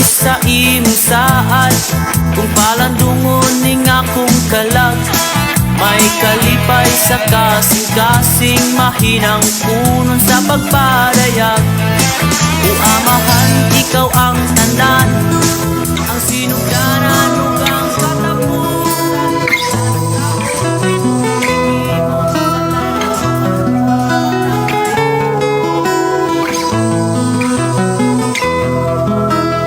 sa imong saad. Kung palandungon ning akong kalag, may kalipay sa kasing-kasing, mahinang punon sa pagpadayag. O Amahan, ikaw ang tanan, ang sinugdanan ug ang katapusan.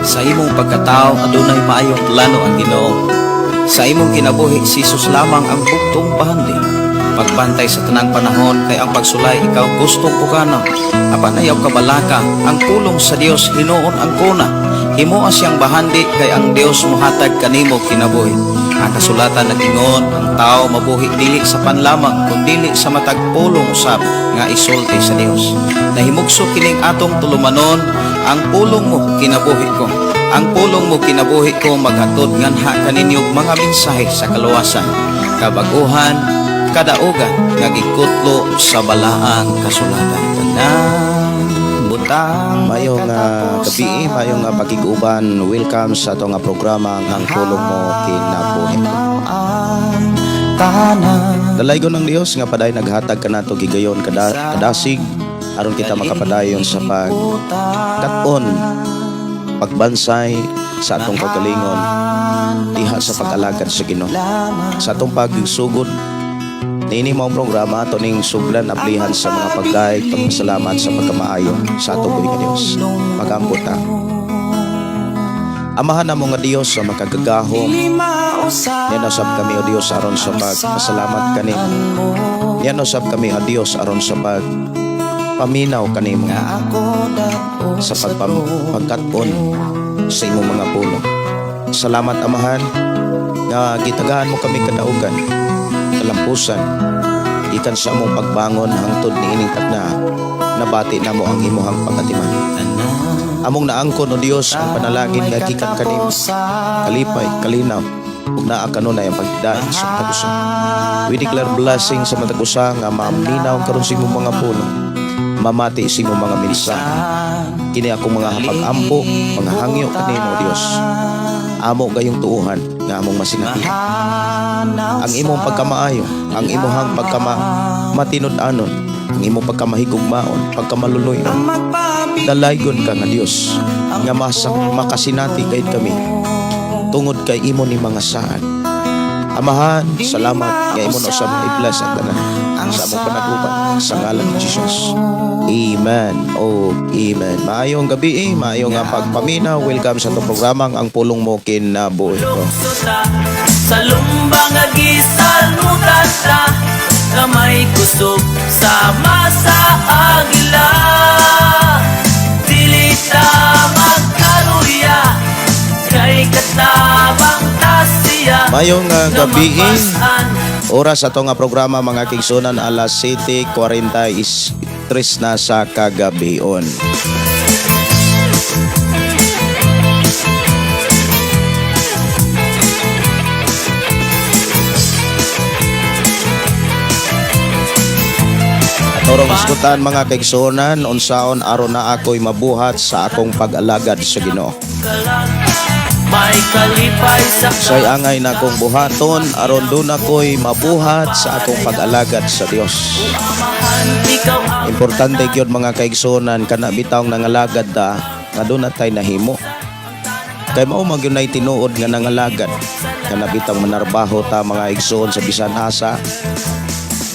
Sa imong pagkatao adunay maayong plano ang Ginoo. Sa imong kinabuhi si Jesus lamang ang buktong bahandi. Pagbantay sa tanang panahon kay ang pagsulay ikaw gustong pukana. Apan ayaw kabalaka, ang pulong sa Dios hinuon ang kuna. Himoa siyang bahandi kay ang Dios mohatag kanimo kinabuhi. Ang kasulatan nag-ingon, ang tao mabuhi dili sa panlamang kundili sa matag pulong usab nga isulti sa Dios. Nahimugso kining atong tulumanon, ang pulong mo kinabuhi ko. Ang pulong mo kinabuhi ko maghatod nganha kaninyo mga mensahe sa kaluwasan, kabaguhan, kadaugan nga gikutlo sa balaang kasulatan. Tanang butang Mayong gabi, mayong pakig-uban. Welcome sa ato nga programa ang Pulong Mo Kinabuhi Ko. Dalaygon ng Dios nga paday naghatag kanato gigayon kadasig aron kita makapadayon sa pagkat-on, pagbansay sa atong pagkalingon diha sa pag-alagad sa Ginoo. Sa atong pagsugod niini mao programa ato ning suglan ablihan sa mga pagdayeg, pagpasalamat sa pagkamaayo sa atong buhi nga Dios. Magampot ta. Amahan namo nga Dios sa makagagahom, niana usab kami, o Dios, aron sa pagpasalamat kanimo. Niana usab kami, o Dios, aron sa pag paminaw kanimo sa pagkat-on sa imong mga pulong. Salamat, Amahan, nga gitagaan mo kami kadaugan, kalampusan, gikan sa among pagbangon hangtod niining takna, nabati namo ang imuhang pagkatiman. Among naangkon, o Dios, ang panalangin nga gikan kanimo, kalipay, kalinaw, ug naa kanunay ang pagdaig sa matag usa. We declare blessing sa matag usa nga maminaw karon sa imong mga pulong, mamati sa imong mga mensahe. Kini akong mga pag-ampo, mga hangyo kanimo, Dios. Amo gayong tuuhan nga among masinatian ang imong pagkamaayo, ang imuhang pagkama matinud-anon, ang imong pagkamahigugmaon, pagkamaluluyon. Dalaygon ka nga Dios nga masak makasinati gayud kami tungod kay imo ni mga saad. Amahan, salamat nga imo na usab i-bless ang tanan sa among panaguban sa ngalan ni Jesus. Amen. Oh, amen. Maayong gabi, eh, maayong nga pagpaminaw. Welcome sa atong programang Ang Pulong Mo Kinabuhi Ko. Lukso ta sa lumba nga gisalutan ta nga may kusog sama sa agila. Dili ta magkaluya kay katabang ta siya Maayong nga gabi, eh. mapas-an. Oras ato nga programa, mga kaigsuonan, alas 7:43 na sa kagabion. Atorong isgutan, mga kaigsuonan, unsaon aron na ako'y mabuhat sa akong pag-alagad sa Ginoo. Kalag may kalipay sa Say angay na akong buhaton aron doon ako'y mabuhat sa akong pag-alagad sa Dios. Amahan, ikaw ang Importante gyud, mga kaigsuonan, kana bitawng nangalagad ta nga doon natay nahimo. Kay mao man gyud nay tinuod nga nangalagad. Kana bitawng manarbaho ta, mga igsoon, sa bisan asa.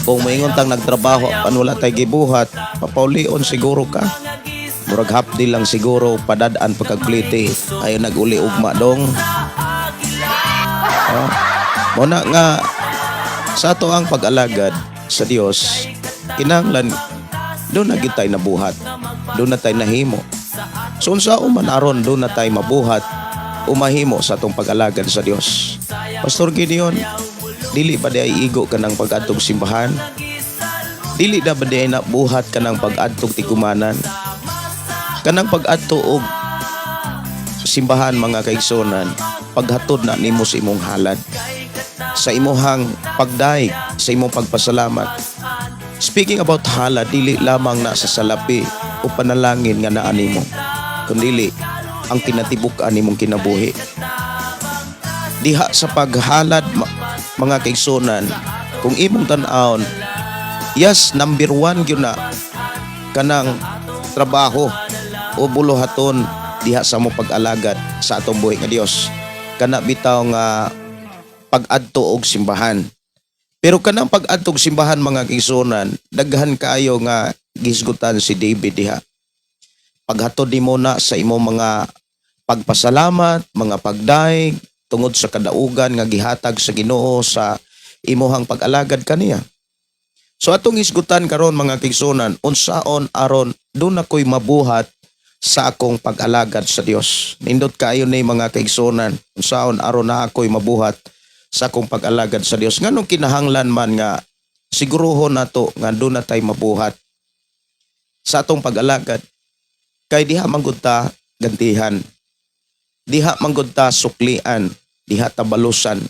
Kung moingon tang nagtrabaho apan wala tay gibuhat, papaulion siguro ka. Murag hapdi lang siguro padad-an pagkagplite ayo naguli ugma dong. Oh. Mo na nga sa ato ang pag-alagad sa Dios, kinahanglan doon na gyud tay nabuhat, doon na tay nahimo. So unsa man aron doon na tay mabuhat o mahimo sa atong pag-alagad sa Dios? Pastor Gideon, dili ba di ay igo ka ng pag-adtog simbahan? Dili na ba di ay nabuhat ka ng pag-adtog tigumanan? Kanang pag-adto og simbahan, mga kaigsuonan, paghatod na nimo sa imong halad, sa imuhang pagdaig, sa imong pagpasalamat. Speaking about halad, dili lamang na sa salapi o panalangin nga naa nimo, kundili ang kinatibuk-an nimong kinabuhi. Diha sa paghalad, mga kaigsunan, kung imong tan-awon, yes, number one gyud na kanang trabaho o buluhaton diha sa mo pag-alagad sa atong buhi nga Dios. Kana bitaw nga pag-adto og simbahan. Pero kanang pag-adto og simbahan, mga kaigsunan, daghan kaayo nga gihisgutan si David diha. Paghatod nimo na sa imong mga pagpasalamat, mga pagdaig tungod sa kadaugan nga gihatag sa Ginoo sa imuhang pag-alagad kaniya. So atong hisgutan karon, mga kaigsunan, unsaon aron duna ko'y mabuhat sa akong pag-alagad sa Dios. Nindot kaayo ni, mga kaigsunan, unsaon aron na ako'y mabuhat sa akong pag-alagad sa Dios? Nganong kinahanglan man nga siguruhon nato nga duna tay mabuhat sa atong pag-alagad? Kay diha manggod ta gantihan. Diha manggod ta suklian, diha ta balusan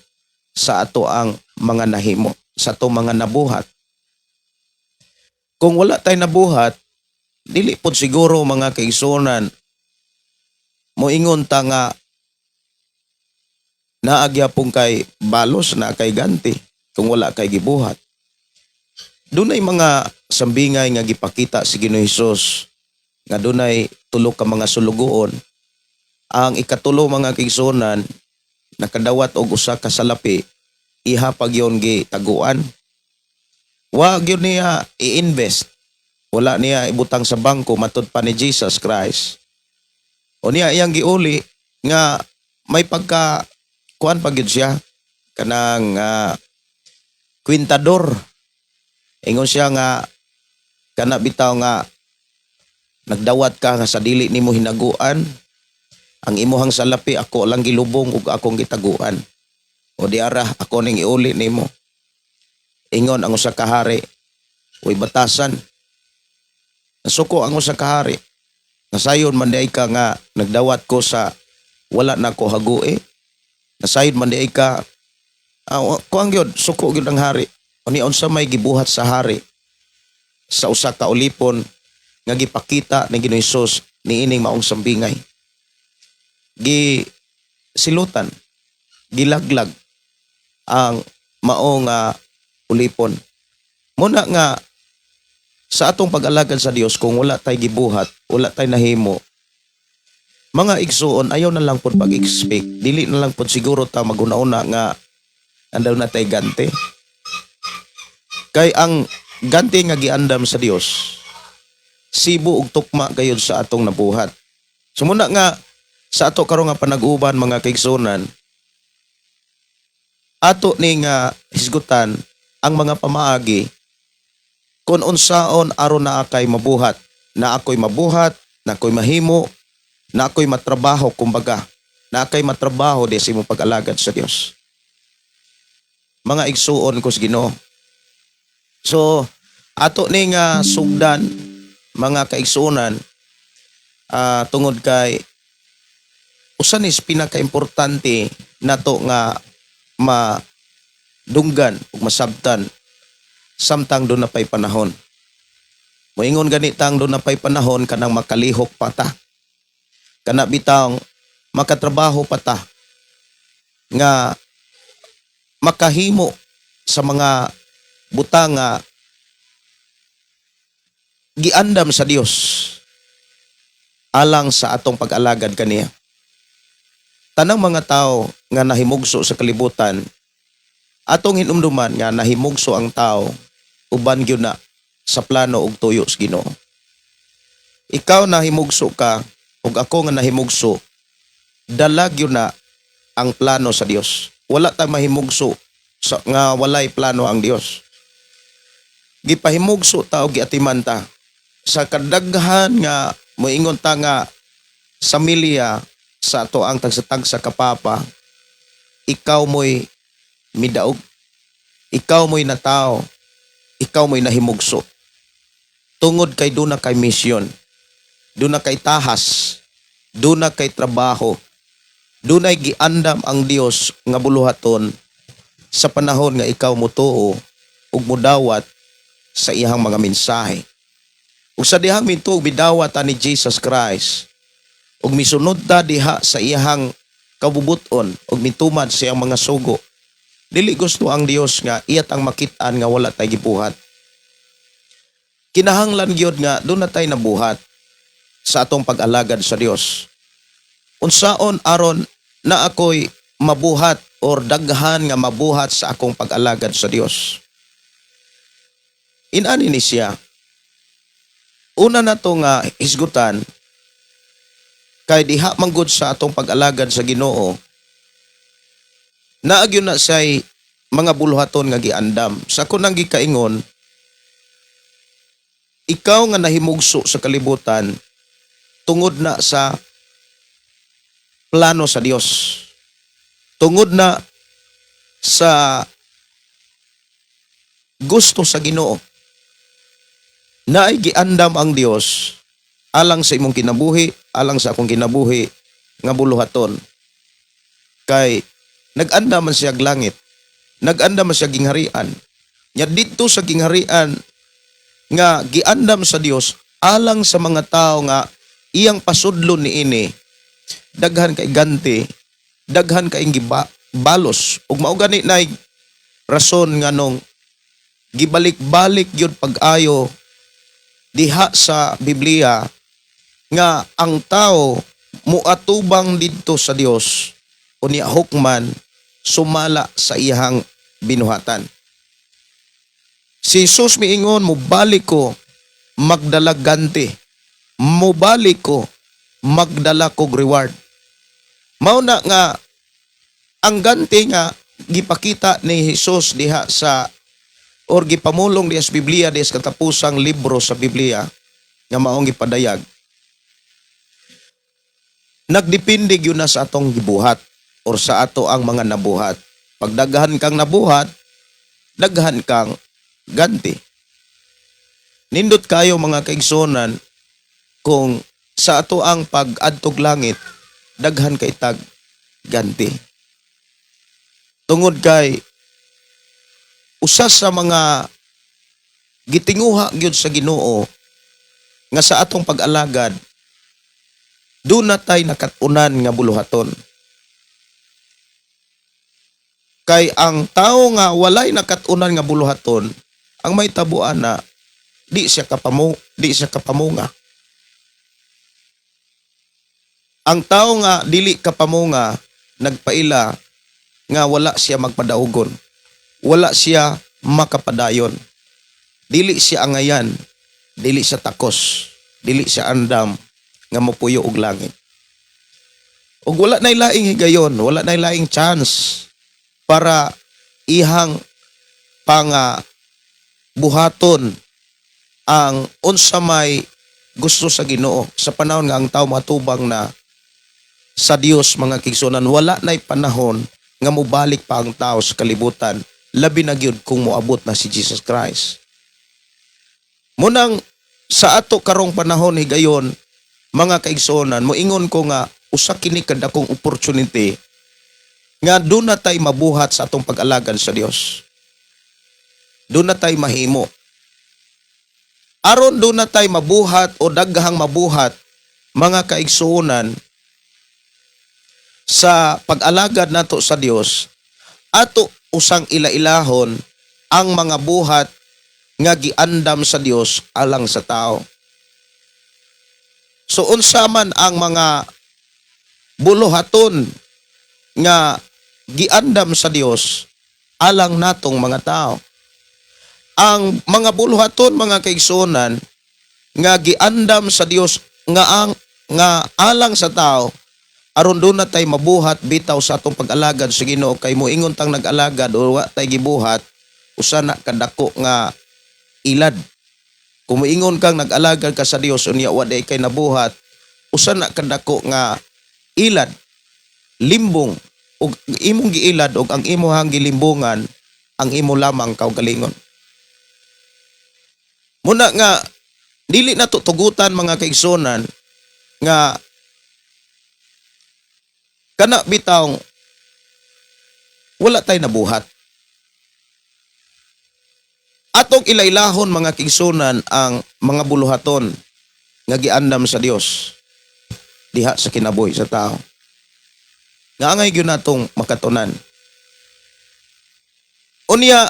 sa ato ang mga nahimo, sa ato mga nabuhat. Kung wala tay nabuhat, dili pod siguro, mga kaigsunan, moingon ta nga naa gyapon kay balos na kay ganti kung wala kay gibuhat. Dunay mga sambingay nga gipakita si Ginoo Hesus nga dunay tulo ka mga sulugoon. Ang ikatulo, mga kaigsunan, nakadawat og usa ka salapi, iha pa gyud gitaguan. Wa gyud niya i-invest. Wala niya ibutang sa bangko matud pa ni Jesus Christ. O niya iyang giuli nga may pagka kuan pa gyud siya kanang kwintador. Ingon siya nga kana bitaw nga nagdawat ka nga sa dili nimo hinaguan, ang imuhang salapi ako lang gilubong ug akong gitaguan. O di ara, ako ning iuli nimo. Ingon ang usa ka hari, "Uy, batasan." Nasuko ang usa ka hari. "Nasayon man diay ka nga nagdawat ko sa wala na ko hagui. Nasayon man diay ka." Kuang gyud, suko gyud ang hari. Uni unsa may gibuhat sa hari sa usa ka ulipon nga gipakita ni Ginoong Hesus niining maong sambingay? Gi silutan, gilaglag ang maong ulipon. Muna nga sa atong pag-alagad sa Dios, kung wala tay gibuhat, wala tay nahimo, mga igsuon, ayaw na lang pod pag-expect. Dili na lang pod siguro ta maguna-una nga andaw na tay ganti. Kay ang ganti nga giandam sa Dios, sibo ug tukma gayud sa atong nabuhat. So muna nga sa ato karon nga panag-uban, mga kaigsunan, ato ni nga hisgutan ang mga pamaagi kung unsaon aron naa kay mabuhat, na ako'y mabuhat, na ako'y mahimo, na ako'y matrabaho kumbaga, na akay matrabaho di sa imong pag-alagad sa Dios. Mga igsuon ko sa Ginoo. So, ato ni nga sugdan, mga kaigsuonan, tungod kay usa ni pinaka-importante nato nga madunggan ug masabtan samtang duna pay panahon. Moingon ganitang duna pay panahon, kanang makalihok pa ta. Kana bitang makatrabaho pa ta nga makahimo sa mga butang nga giandam sa Dios alang sa atong pag-alagad kaniya. Tanang mga tao nga nahimugso sa kalibutan, atong hinumduman nga nahimugso ang tao uban gyud na sa plano ug tuyo sa Ginoo. Ikaw nahimugso ka ug ako nga nahimugso, dala gyud na ang plano sa Dios. Wala ta mahimugso sa nga walay plano ang Dios. Gipahimugso ta og giatiman ta sa kadaghan nga moingon ta nga sa milya sa ato ang tagsa-tagsa ka papa, ikaw mo'y midaog, ikaw mo'y natao, ikaw mo'y nahimugso tungod kay duna kay misyon, duna kay tahas, duna kay trabaho, dunay giandam ang Dios nga buluhaton sa panahon nga ikaw motuo ug modawat sa iyang mga mensahe. Ug sa dihang mituo, bidawat ni Jesus Christ. Ug misunod ta diha sa iyahang kabubuton ug mituman sa iyang mga sugo. Dili gusto ang Dios nga iyat ang makit-an nga wala tay gibuhat. Kinahanglan gyud nga duna tay nabuhat sa atong pag-alagad sa Dios. Unsaon aron na ako'y mabuhat or daghan nga mabuhat sa akong pag-alagad sa Dios? Inani ni siya. Una na to nga hisgutan, kay diha manggod sa atong pag-alagad sa Ginoo, naa gyud na siya'y mga buluhaton nga giandam. Sa kunang gikaingon, ikaw nga nahimugso sa kalibutan tungod na sa plano sa Dios. Tungod na sa gusto sa Ginoo. Naay giandam ang Dios alang sa imong kinabuhi, alang sa akong kinabuhi nga buluhaton. Kay nag-andam man siya og langit. Nag-andam man siya gingharian. Nya didto sa gingharian nga giandam sa Dios alang sa mga tao nga iyang pasudlon niini, daghan kay ganti, daghan kay giba, balos. Ug mao gani nay rason nganong gibalik-balik gyud pag-ayo diha sa Biblia nga ang tao muatubang didto sa Dios unya hukman sumala sa iyang binuhatan. Si Jesus miingon, "Mubalik ko magdala ganti. Mubalik ko magdala kog reward." Mao na nga ang ganti nga gipakita ni Jesus diha sa or gipamulong diha sa Biblia, diha sa katapusang libro sa Biblia nga maong gipadayag, nagdepende gyud na sa atong gibuhat or sa ato ang mga nabuhat. Pag daghan kang nabuhat, daghan kang ganti. Nindot kayo, mga kaigsunan, kung sa ato ang pag-adtog langit, daghan kay tag ganti. Tungod kay usa sa mga gitinguha gyud sa Ginoo nga sa atong pag-alagad duna tay nakat-unan nga buluhaton. Kay ang tao nga walay nakat-unan nga buluhaton, ang may tabuan na di siya kapamunga. Ang tao nga dili kapamunga, nagpaila nga wala siya magpadaugon. Wala siya makapadayon. Dili siya angayan, dili siya takos, dili siya andam nga mopuyo og langit. Ug wala nay laing higayon, wala nay laing chance para ihang panga buhaton ang unsa may gusto sa Ginoo sa panahon nga ang tao matubang na sa Dios. Mga kaigsuonan, wala nay panahon nga mobalik pa ang tao sa kalibutan, labi na gyud kung moabot na si Jesus Christ. Munang sa ato karong panahon higayon, mga kaigsuonan, moingon ko nga usa kini kadakong opportunity nga duna tay mabuhat sa atong pag-alagad sa Dios. Duna tay mahimo. Aron duna tay mabuhat o daghang mabuhat, mga kaigsuonan, sa pag-alagad nato sa Dios, ato usang ila-ilahon ang mga buhat nga giandam sa Dios alang sa tao. So unsa man ang mga buluhaton nga giandam sa Dios alang natong mga tao? Ang mga buluhaton, mga kaigsuonan, nga giandam sa Dios nga alang sa tao aron duna tay mabuhat bitaw sa atong pag-alagad sa Ginoo, kay moingon tang nag-alagad o wa tay gibuhat, usa na kadako nga ilad. Kung moingon kang nag-alagad ka sa Dios unya wa day kay nabuhat, usa na kadako nga ilad, limbong ug imong giilad og ang imuhang gilimbungan ang imo lamang kaugalingon. Muna nga dili na to tugutan, mga kaigsunan, nga kana bitawng wala tay nabuhat. Atong ilailahon, mga kaigsunan, ang mga buluhaton nga giandam sa Dios. diha sa kinabuhi sa tao. Nga angay gyud natong makatunan. Unya,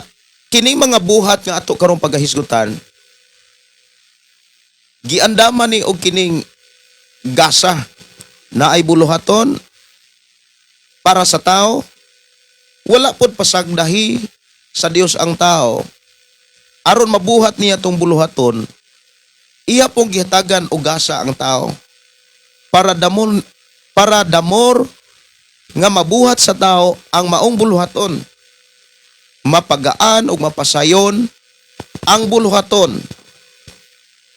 kining mga buhat nga ato karong pagahisgutan, giandaman ni og kining gasa na ay buluhaton para sa tao. Wala pod pasagdahi sa Dios ang tao aron mabuhat niya tong buluhaton. Iya pong gihatagan og gasa ang tao para damor nga mabuhat sa tao ang maong buluhaton, mapagaan ug mapasayon ang buluhaton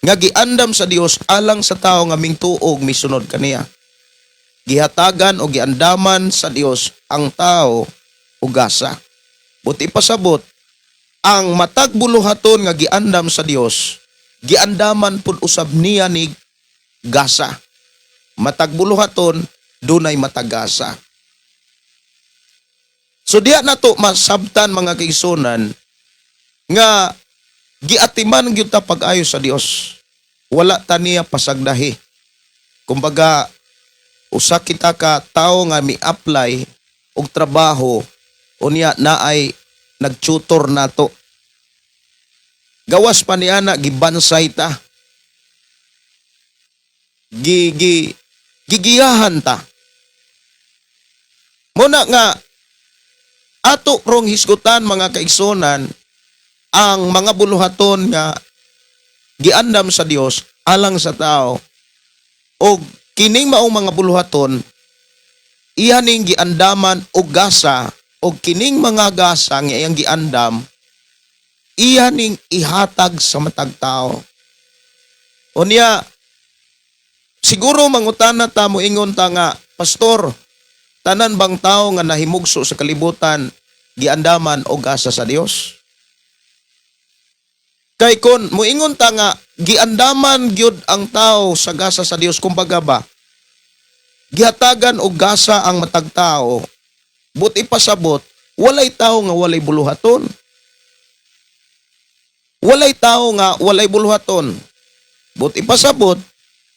nga giandam sa Dios alang sa tao nga mingtuog misunod kaniya. Gihatagan o giandaman sa Dios ang tao og gasa. Buti pasabot, ang matag buluhaton nga giandam sa Dios, giandaman pud usab niya ni gasa. Matag buluhaton dunay matagasa. So diya nato masabtan, mga kaigsunan, nga giatiman gyud ta pag-ayo sa Dios. Wala ta niya pasagdahi. Kumbaga, usa kita ka tawo nga mi-apply og trabaho, unya naay nag-tutor nato. Gawas pa niya na gibansay ta. Gi gi gigiyahan ta. Muna nga ato rong hisgutan, mga kaigsunan, ang mga buluhaton nga giandam sa Dios alang sa tao, og kining maong mga buluhaton, iya ning giandaman og gasa, og kining mga gasa nga iyang giandam, iya ning ihatag sa matag tao. Unya siguro mangutana ta, moingon ta nga, "Pastor, tanan bang tao nga nahimugso sa kalibutan giandaman og gasa sa Dios?" Kay kon moingon ta nga giandaman gyud ang tao sa gasa sa Dios, kumbaga ba gihatagan og gasa ang matag tao, but ipasabot walay tao nga walay buluhaton. Walay tao nga walay buluhaton. But ipasabot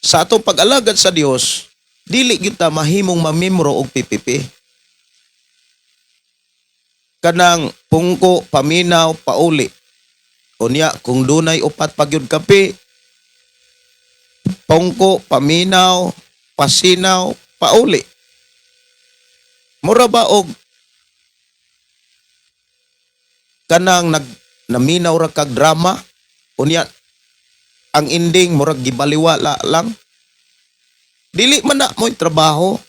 sa atong pag-alagad sa Dios, dili gyud ta mahimong mamimro og PPP. Kanang pungko, paminaw, pauli. Unya, kung dunay upat pa gyud kape, pungko, paminaw, pasinaw, pauli. Mura ba og kanang nag naminaw ra kag drama, unya ang ending murag gibaliwala lang? Dili man na mo'y trabaho.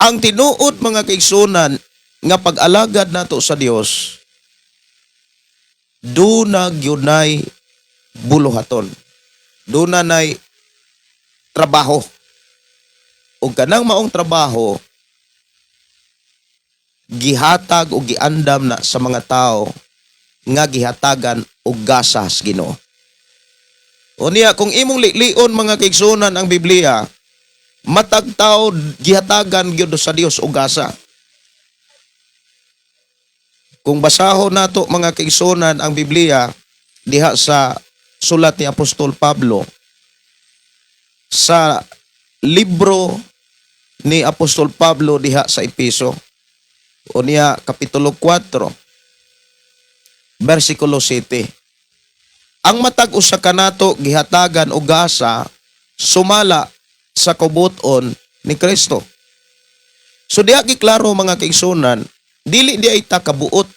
Ang tinuod, mga kaigsunan, nga pag-alagad nato sa Dios, duna gyunay buluhaton. Duna nay trabaho. Ug kanang maong trabaho, gihatag o giandam na sa mga tao nga gihatagan og gasa sa Ginoo. Unya kung imong lilion, mga kaigsunan, ang Biblia, matag tao gihatagan gyud sa Dios og gasa. Kung basahon nato, mga kaigsunan, ang Biblia diha sa sulat ni Apostol Pablo, sa libro ni Apostol Pablo diha sa Epeso, unya kapitulo 4 versikulo 7, ang matag usa kanato gihatagan og gasa sumala sa kabut-on ni Kristo. So diha giklaro, mga kaigsunan, dili di ay ta kabuot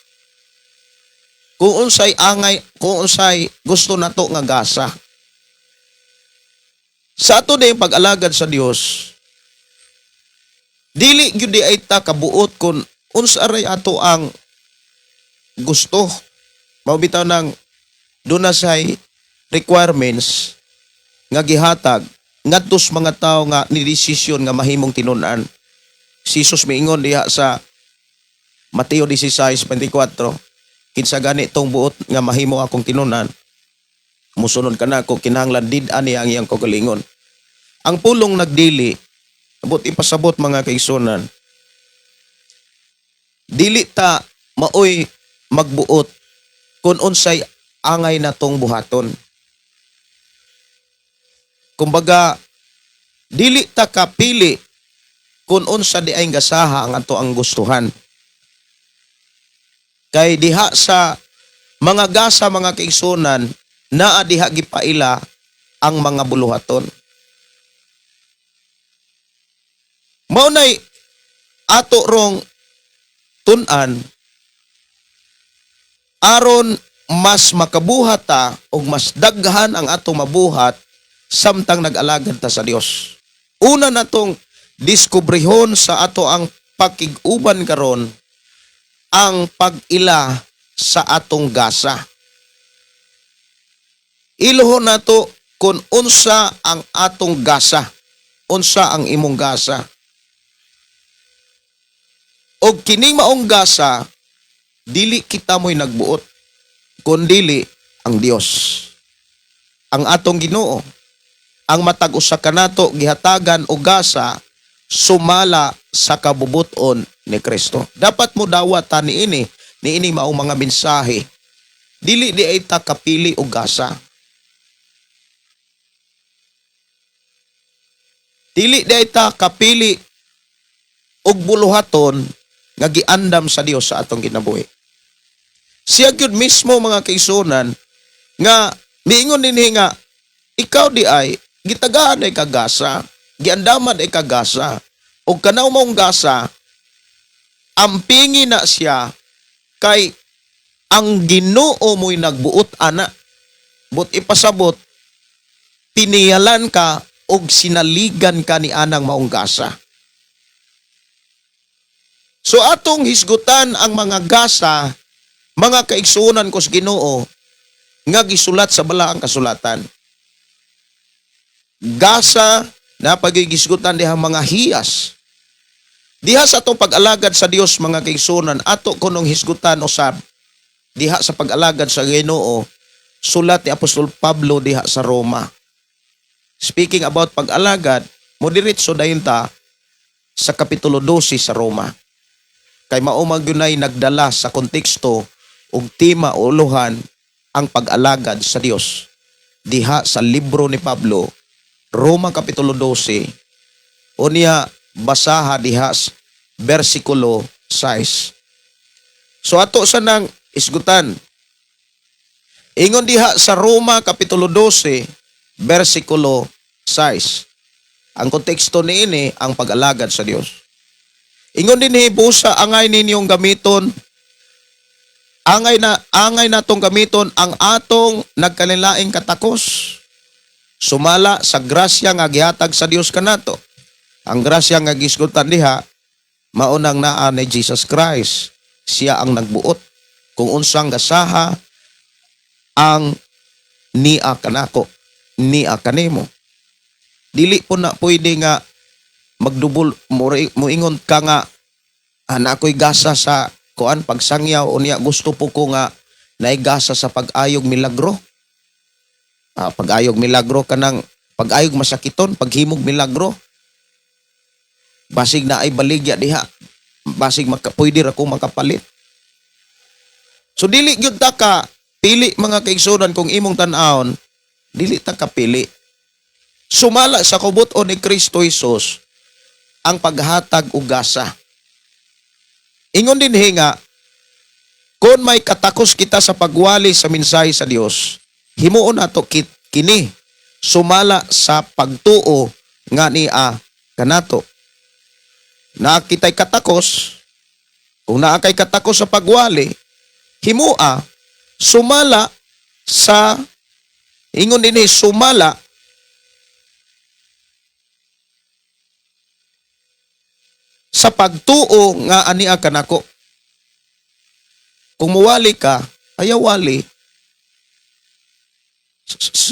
kung unsay angay, kung unsay gusto nato nga gasa. Sa ato na pag-alagad sa Dios, dili gyud di ay ta kabuot kung unsa ray ato ang gusto. Mao bitaw nang duna say requirements nga gihatag ngadto sa mga tao nga ni desisyon nga mahimong tinun-an. Si Jesus miingon diha sa Mateo 16:24, "Kinsa gani tong buot nga mahimo akong tinun-an, musunod kanako, kinahanglan did-an niya ang iyang kaugalingon." Ang pulong nagdili, abot ipasabot, mga kaigsunan, dili ta maoy magbuot kung unsay angay natong buhaton. Kumbaga, dili ta kapili kung unsa di ay gasaha ang ato ang gustuhan. Kay diha sa mga gasa, mga kaigsunan, naa diha gipaila ang mga buluhaton. Mao nay ato rong tun-an aron mas makabuhat ta og mas daghan ang atong mabuhat samtang nag-alagad ta sa Dios. Una natong diskubrihon sa ato ang pakig-uban karon ang pag-ila sa atong gasa. Ilohon nato kung unsa ang atong gasa. Unsa ang imong gasa. Og kining maong gasa, dili kita mo'y nagbuot, kundili ang Dios. Ang atong Ginoo, ang matag usa kanato gihatagan og gasa sumala sa kabubuton ni Kristo. Dapat mo dawat ta niini niini maong mga mensahe. Dili di ay ta kapili og gasa. Dili di ay ta kapili og buluhaton nga giandam sa Dios sa atong kinabuhi. Siya gyud mismo, mga kaigsuonan, nga miingon dinhi nga ikaw di ay gitagaan ay kagasa, giandaman ay kagasa, ug kanaw mong gasa ampingi na siya kay ang Ginoo mo'y nagbuot ana. But ipasabot, piniyalan ka og sinaligan ka ni anang maong gasa. So atong hisgutan ang mga gasa, mga kaigsuonan ko sa Ginoo, nga gisulat sa balaang kasulatan. Gasa na pagigisgutan diha mga hiyas. Diha sa atong pag-alagad sa Dios, mga kaigsuonan, ato kunong hisgutan usab diha sa pag-alagad sa Ginoo, sulat ni Apostol Pablo diha sa Roma. Speaking about pag-alagad, mo diretso dayon ta sa kapitulo 12 sa Roma. Kay mao man gyud nagdala sa konteksto ug tema o uluhan ang pag-alagad sa Dios. Diha sa libro ni Pablo, Roma kapitulo 12, unya basaha diha sa bersikulo 6. So ato sa nang isgutan. Ingon diha sa Roma kapitulo 12, bersikulo 6. Ang konteksto niini ang pag-alagad sa Dios. Ingon dinhi, "Busa angay ninyong gamiton, angay natong gamiton ang atong nagkanilaing katakos sumala sa grasya nga gihatag sa Dios kanato." Ang grasya nga gisgutan diha mao nang naa ni Jesus Christ. Siya ang nagbuot kung unsang gasaha ang nia kanako, nia kanimo. Dili po na pwede nga magdubol muingon ka nga ana ako'y gasa sa kuan, pagsangyaw, unya gusto po ko nga naay gasa sa pag-ayog milagro. Ah, pag-ayog milagro, kanang pag-ayog masakiton, paghimog milagro. Basig na ay baligya diha. Basig maka, pwede ra ko makapalit. So dili gyud ta ka pili, mga kaigsuonan, kung imong tan-awon, dili ta ka pili. Sumala sa kabubut-on ni Kristo Jesus ang paghatag og gasa. Ingon din nga, kung may katakos kita sa pagwali sa mensahe sa Dios, himuon nato kini sumala sa pagtuo nga niya kanato. Naa kita'y katakos, kung naa kay katakos sa pagwali, himua sumala sa, ingon din eh, sumala sa pagtuo nga ania kanako. Kung muwali ka, ayaw wali.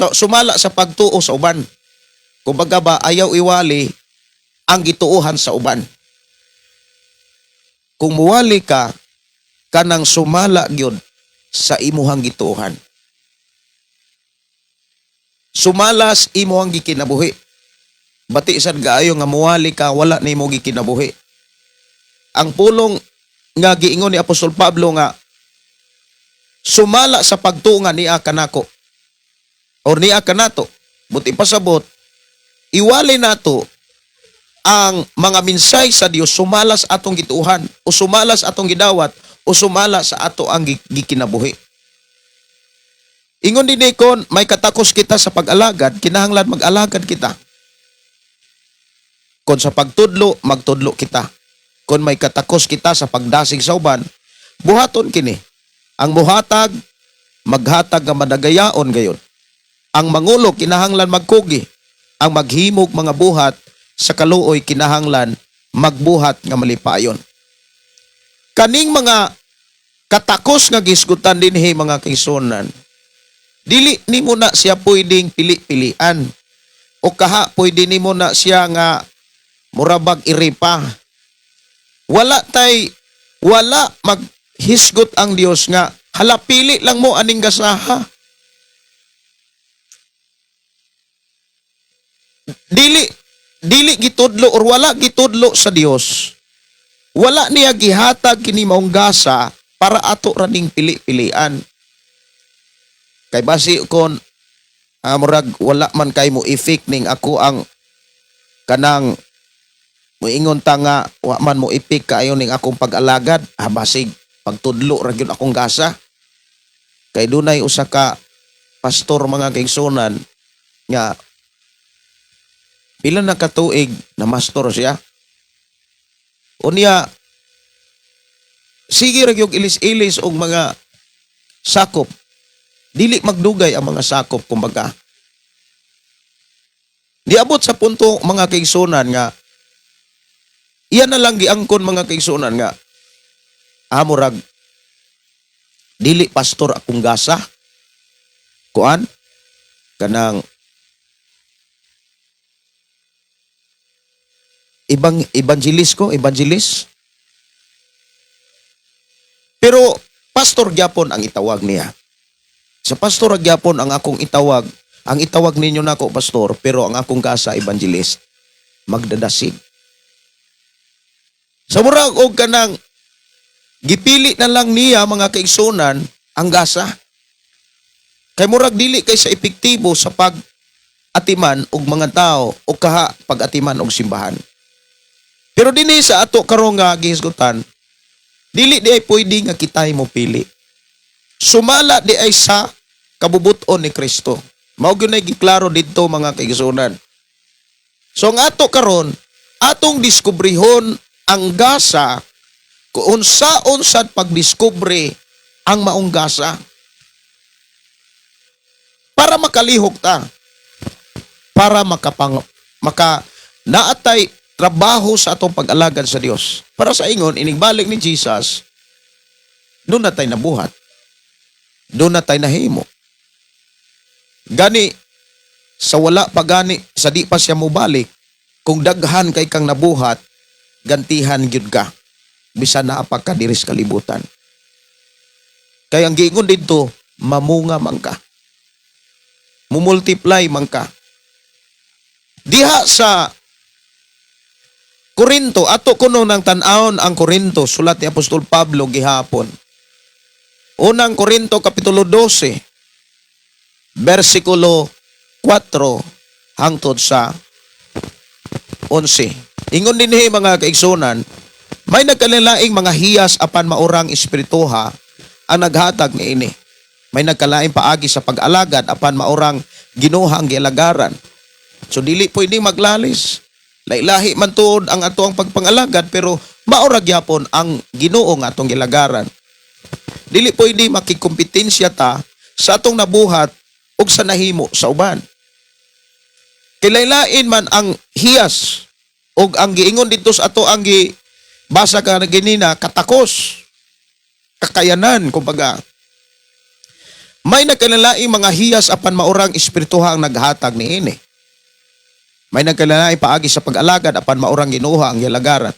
Sumala sa pagtuo sa uban. Kumbaga ba, ayaw iwali ang gituohan sa uban. Kung muwali ka, kanang sumala gyud sa imuhang gituohan. Sumala sa imuhang gikinabuhi. Bati sad kaayo nga muwali ka, wala nimo gikinabuhi. Ang pulong nga giingon ni Apostol Pablo nga sumala sa pagtuo nga niya kanako or niya kanato, buti pasabot Iwali nato ang mga minsay sa Dios sumala sa atong gituohan o sumala sa atong gidawat o sumala sa ato ang gikinabuhi. Ingon din kon may katakos kita sa pag-alagad, kinahanglan mag-alagad kita. Kon sa pagtudlo, magtudlo kita. Kon may katakos kita sa pagdasig sa uban, buhaton kini. Ang muhatag, maghatag nga madagayaon gayon. Ang mangulo kinahanglan magkugi. Ang maghimog mga buhat sa kaluoy kinahanglan magbuhat nga malipayon. Kaning mga katakos nga gisgutan dinhi, mga kaigsuonan, dili nimo na siya pwedeng pili-pilian o kaha pwede nimo na siya nga murabag iripa. Wala maghisgot ang Dios nga hala, pili lang mo aning gasaha. Dili gitudlo or wala gitudlo sa Dios. Wala niya gihatag kini maong gasa para ato ra ning pili-pilian. Kay basi kon murag wala man kay mo effect ning ako ang kanang muingon ta nga wa man mo effect kaayo ning akong pag-alagad, basig pagtudlo ra gyud akong gasa. Kay dunay usa ka pastor, mga kaigsuonan, nga pila na katuig na mastor siya. Unya sige ra gyud ilis-ilis og mga sakop. Dili magdugay ang mga sakop kumbaga. Diabot sa punto, mga kaigsuonan, nga iyan na lang giangkon, mga kaigsuonan, nga murag dili pastor akong gasa, kuan kanang ibang evangelist ko, evangelist, pero pastor gyapon ang itawag niya. Sa pastor gyapon ang akong itawag, ang itawag ninyo nako pastor, pero ang akong gasa evangelist, magdadasig. Sa murag og kanang gipili na lang niya, mga kaigsuonan, ang gasa. Kay murag dili kay sa epektibo sa pag atiman og mga tao o kaha pag-atiman og simbahan. Pero dinhi sa ato karon nga gihisgutan, dili di ay pwede nga kitay mo pili. Sumala di ay sa kabubuton ni Kristo. Mao gyud nay giklaro didto, mga kaigsuonan. So ang ato karon, atong diskubrihon ang gasa kung unsaon sad pagdiskubre ang maong gasa para makalihok ta, para maka naatay trabaho sa atong pag-alagad sa Dios, para sa ingon inigbalik ni Jesus doon na tay nabuhat, doon na tay nahimo. Gani sa wala pa gani, sa di pa siya mobalik, kung daghan kay kang nabuhat, gantihan gyud ka bisan naa pa ka diri sa kalibutan. Kay ang giingon didto, mamunga man ka, mumultiply man ka. Diha sa Korinto, ato kuno ng tan-awon ang Korinto, sulat ni Apostol Pablo gihapon. Unang Korinto kapitulo 12, versikulo 4 hangtod sa 11. Ingon dinhi, mga kaigsuonan, may nagkalaing mga hiyas apan maurang espirituha ang naghatag niini. May nagkalaing paagi sa pag-alagad apan maurang Ginoo ang gialagaran. So dili pwede maglalis. Lailahi man tuod ang ato ang pagpangalagad pero maura gyapon ang Ginoo nga atong gilagaran. Dili pwede makikompetensya ta sa atong nabuhat ug sa nahimo sa uban. Kay lailain man ang hiyas ug ang giingon dito sa ato ang gi basa ka na ganina, katakos, kakayanan kumbaga. May nagkalalaing mga hiyas apan maurang espirituha ang naghatag niini. May nagkalalaing paagi sa pag-alagad apan maurang Ginoo ang gilagaran.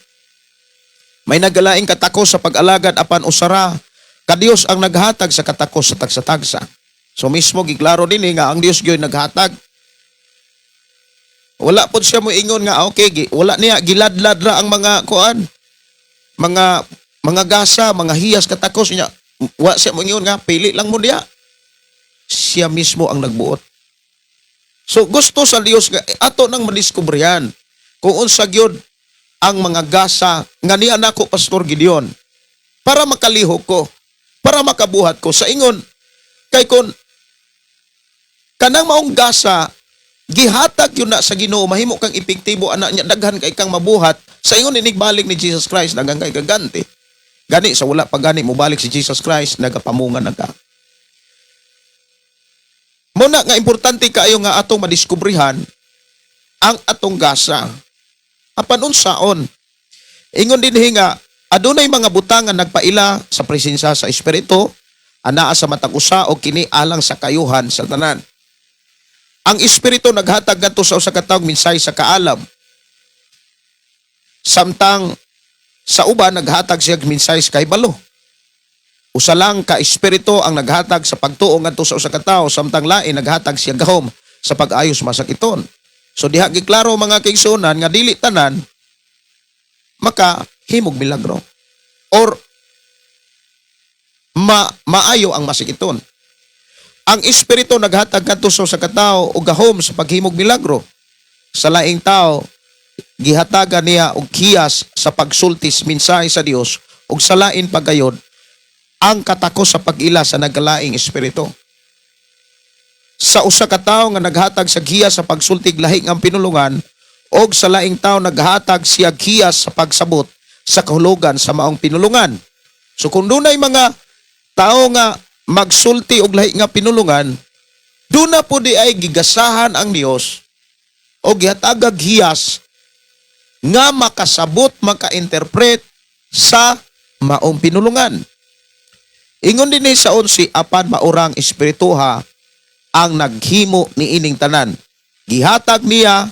May nagkalaing katakos sa pag-alagad apan usara ka Dios ang naghatag sa katakos sa tagsa-tagsa. So mismo giklaro din nga ang Dios gyud naghatag. Wala pod siya mo ingon nga okay, wala niya giladlad ra ang mga kuan, mga gasa, mga hiyas, katakos niya. Wa siya mo ingon nga pili lang mo diya. Siya mismo ang nagbuot. So gusto sa Dios nga ato nang madiskubrihan kung unsa gyud ang mga gasa nga niya nako, Pastor Gideon, para makalihok ko, para makabuhat ko sa ingon kay kon kanang maong gasa gihatag yun na sa Ginoo, mahimo kang epektibo ana niya, daghan kay kang mabuhat sa ingon. Inigbalik ni Jesus Christ, daghan kay kaganti. Gani sa wala pa gani mobalik si Jesus Christ, nagapamunga na ka. Muna nga importante kaayo nga atong madiskubrihan ang atong gasa. Apan unsaon? Ingon dinhi nga adunay mga butang nga nagpaila sa presensya sa Espiritu anaa sa matag usa o kini alang sa kayuhan sa tanan. Ang Espiritu naghatag ngadto sa usa ka tawo mensahe sa kaalam. Samtang sa uban naghatag siya og mensahe sa kahibalo. Usa lang ka Espiritu ang naghatag sa pagtuo ngadto sa usa ka tawo, samtang lain naghatag siya gahom sa pag-ayos masakiton. So diha giklaro, mga kaigsuonan, nga dili tanan maka himog milagro or maayo ang masakiton. Ang Espiritu naghatag kadto sa usa ka tawo og gahom sa paghimog milagro. Sa laing tao gihatagan niya og hiyas sa pagsultis mensahe sa Dios, ug sa lain pagayod ang katakos sa pag-ila sa nagkalaing espiritu. Sa usa ka tawo nga naghatag sa hiyas sa pagsultig lahi ng pinulungan, og sa laing tawo naghatag siya hiyas sa pagsabot sa kahulugan sa maong pinulungan. So kung dunay mga tao nga magsulti og lahi nga pinulungan, duna po di ay gigasahan ang Dios o gihatagag hiyas nga makasabot, maka-interpret sa maong pinulungan. Ingon din sa 11, apan maurang Espirituha ang naghimo ni ining tanan. Gihatag niya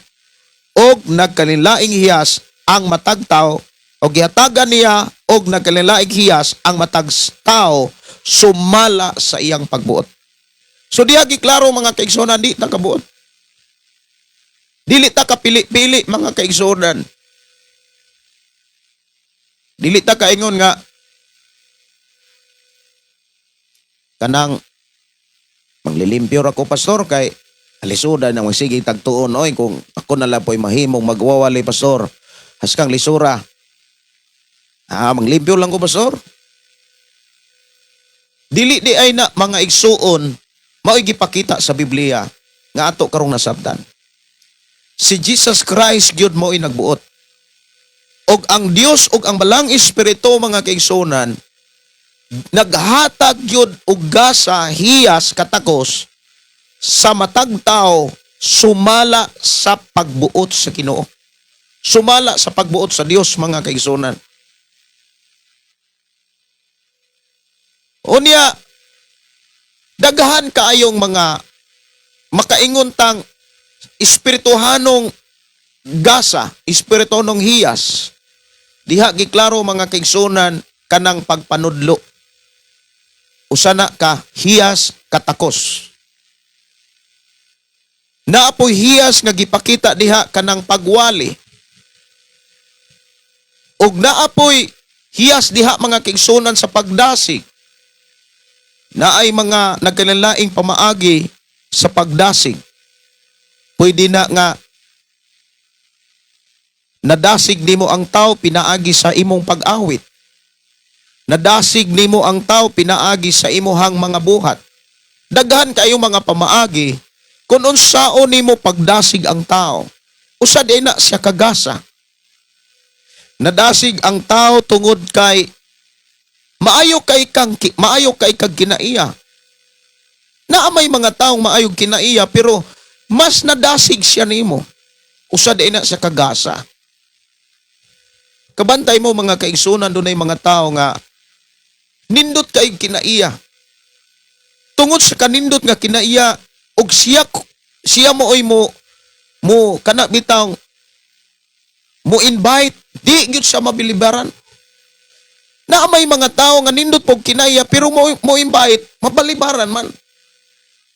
og nagkalainlaing hiyas ang matag tao o gihatagan niya og nagkalainlaing hiyas ang matag tao sumala sa iyang pagbuot. So diha giklaro, mga kaigsuonan, di ta kabuot. Dili ta kapili-pili, mga kaigsuonan. Dili ta kaingon nga kanang manglilimpyo ra ko, Pastor, kay alisudan nang magsige tagtuon oy. Kung ako na lang po'y mahimong magwawali, Pastor, haskang lisura. Ah, manglimpyo lang ko, Pastor. Dili di ay na, mga igsuon, mao'y gipakita sa Biblia nga ato karong nasabtan. Si Jesus Christ gyud mo'y nagbuot. Og ang Dios og ang Balang Espiritu, mga kaigsuonan, naghatag gyud og gasa, hiyas, katakos sa matag tao sumala sa pagbuot sa Ginoo. Sumala sa pagbuot sa Dios, mga kaigsuonan. Unya, daghan kaayong mga makaingon tang espirituhanong gasa, espirituhanong hiyas. Diha giklaro, mga kaigsuonan, kanang pagpanudlo. Usa na ka hiyas, katakos. Naapoy hiyas nga gipakita diha kanang pagwali. Ug naapoy hiyas diha, mga kaigsuonan, sa pagdasig. Naay mga nagkalainlaing pamaagi sa pagdasig. Pwede na nga nadasig nimo ang tao pinaagi sa imong pag-awit. Nadasig nimo ang tao pinaagi sa imuhang mga buhat. Daghan kayo mga pamaagi kung unsaon nimo pagdasig ang tao. Usa di na siya kagasa. Nadasig ang tao tungod kay maayo kay kag kinaiya. Naa may mga taong maayog kinaiya pero mas nadasig siya nimo. Usa di na siya kagasa. Kabantay mo, mga kaigsunan, dunay mga tao nga nindot kay kinaiya. Tungod sa kanindot nga kinaiya og siya siya mo oy mo mo kana bitaw mo invite, di gyud siya mabilibaran. Na may mga tao nga nindot pog kinaiya pero mo invite, mabalibaran man.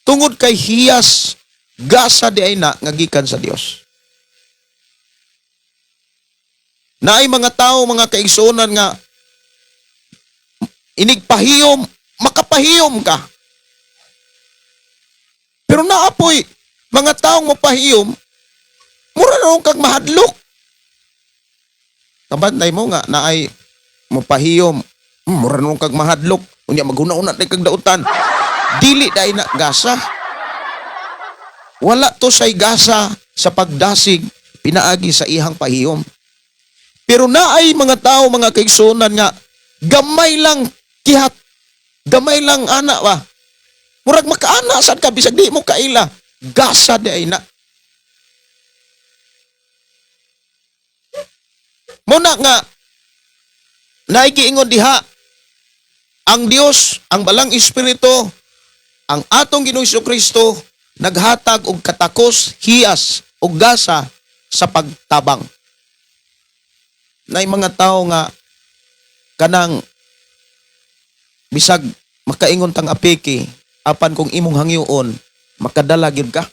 Tungod kay hiyas, gasa di ay na nga gikan sa Dios. Naay mga tao, mga kaigsuonan, nga inigpahiyom, makapahiyom ka. Pero naapoy, Mga taong mopahiyom, mura na kag mahadlok. Kabantay mo nga naay mopahiyom, mura na kag mahadlok. Unya maghuna-una day kag dautan. Dili dai na gasa. Wala to say gasa sa pagdasig pinaagi sa ihang pahiyom. Pero naay mga tao, mga kaigsunan, nga gamay lang kihat, gamay lang ana ba. Murag makaana sad ka bisag di mo kaila. Gasa di ay na. Muna nga naigiingon diha ang Dios, ang balang Espiritu, ang atong Ginoong Kristo naghatag og katakos, hiyas og gasa sa pagtabang. Nay mga tao nga kanang bisag makaingon tang apiki, apan kung imong hangyoon, makadala gyud ka.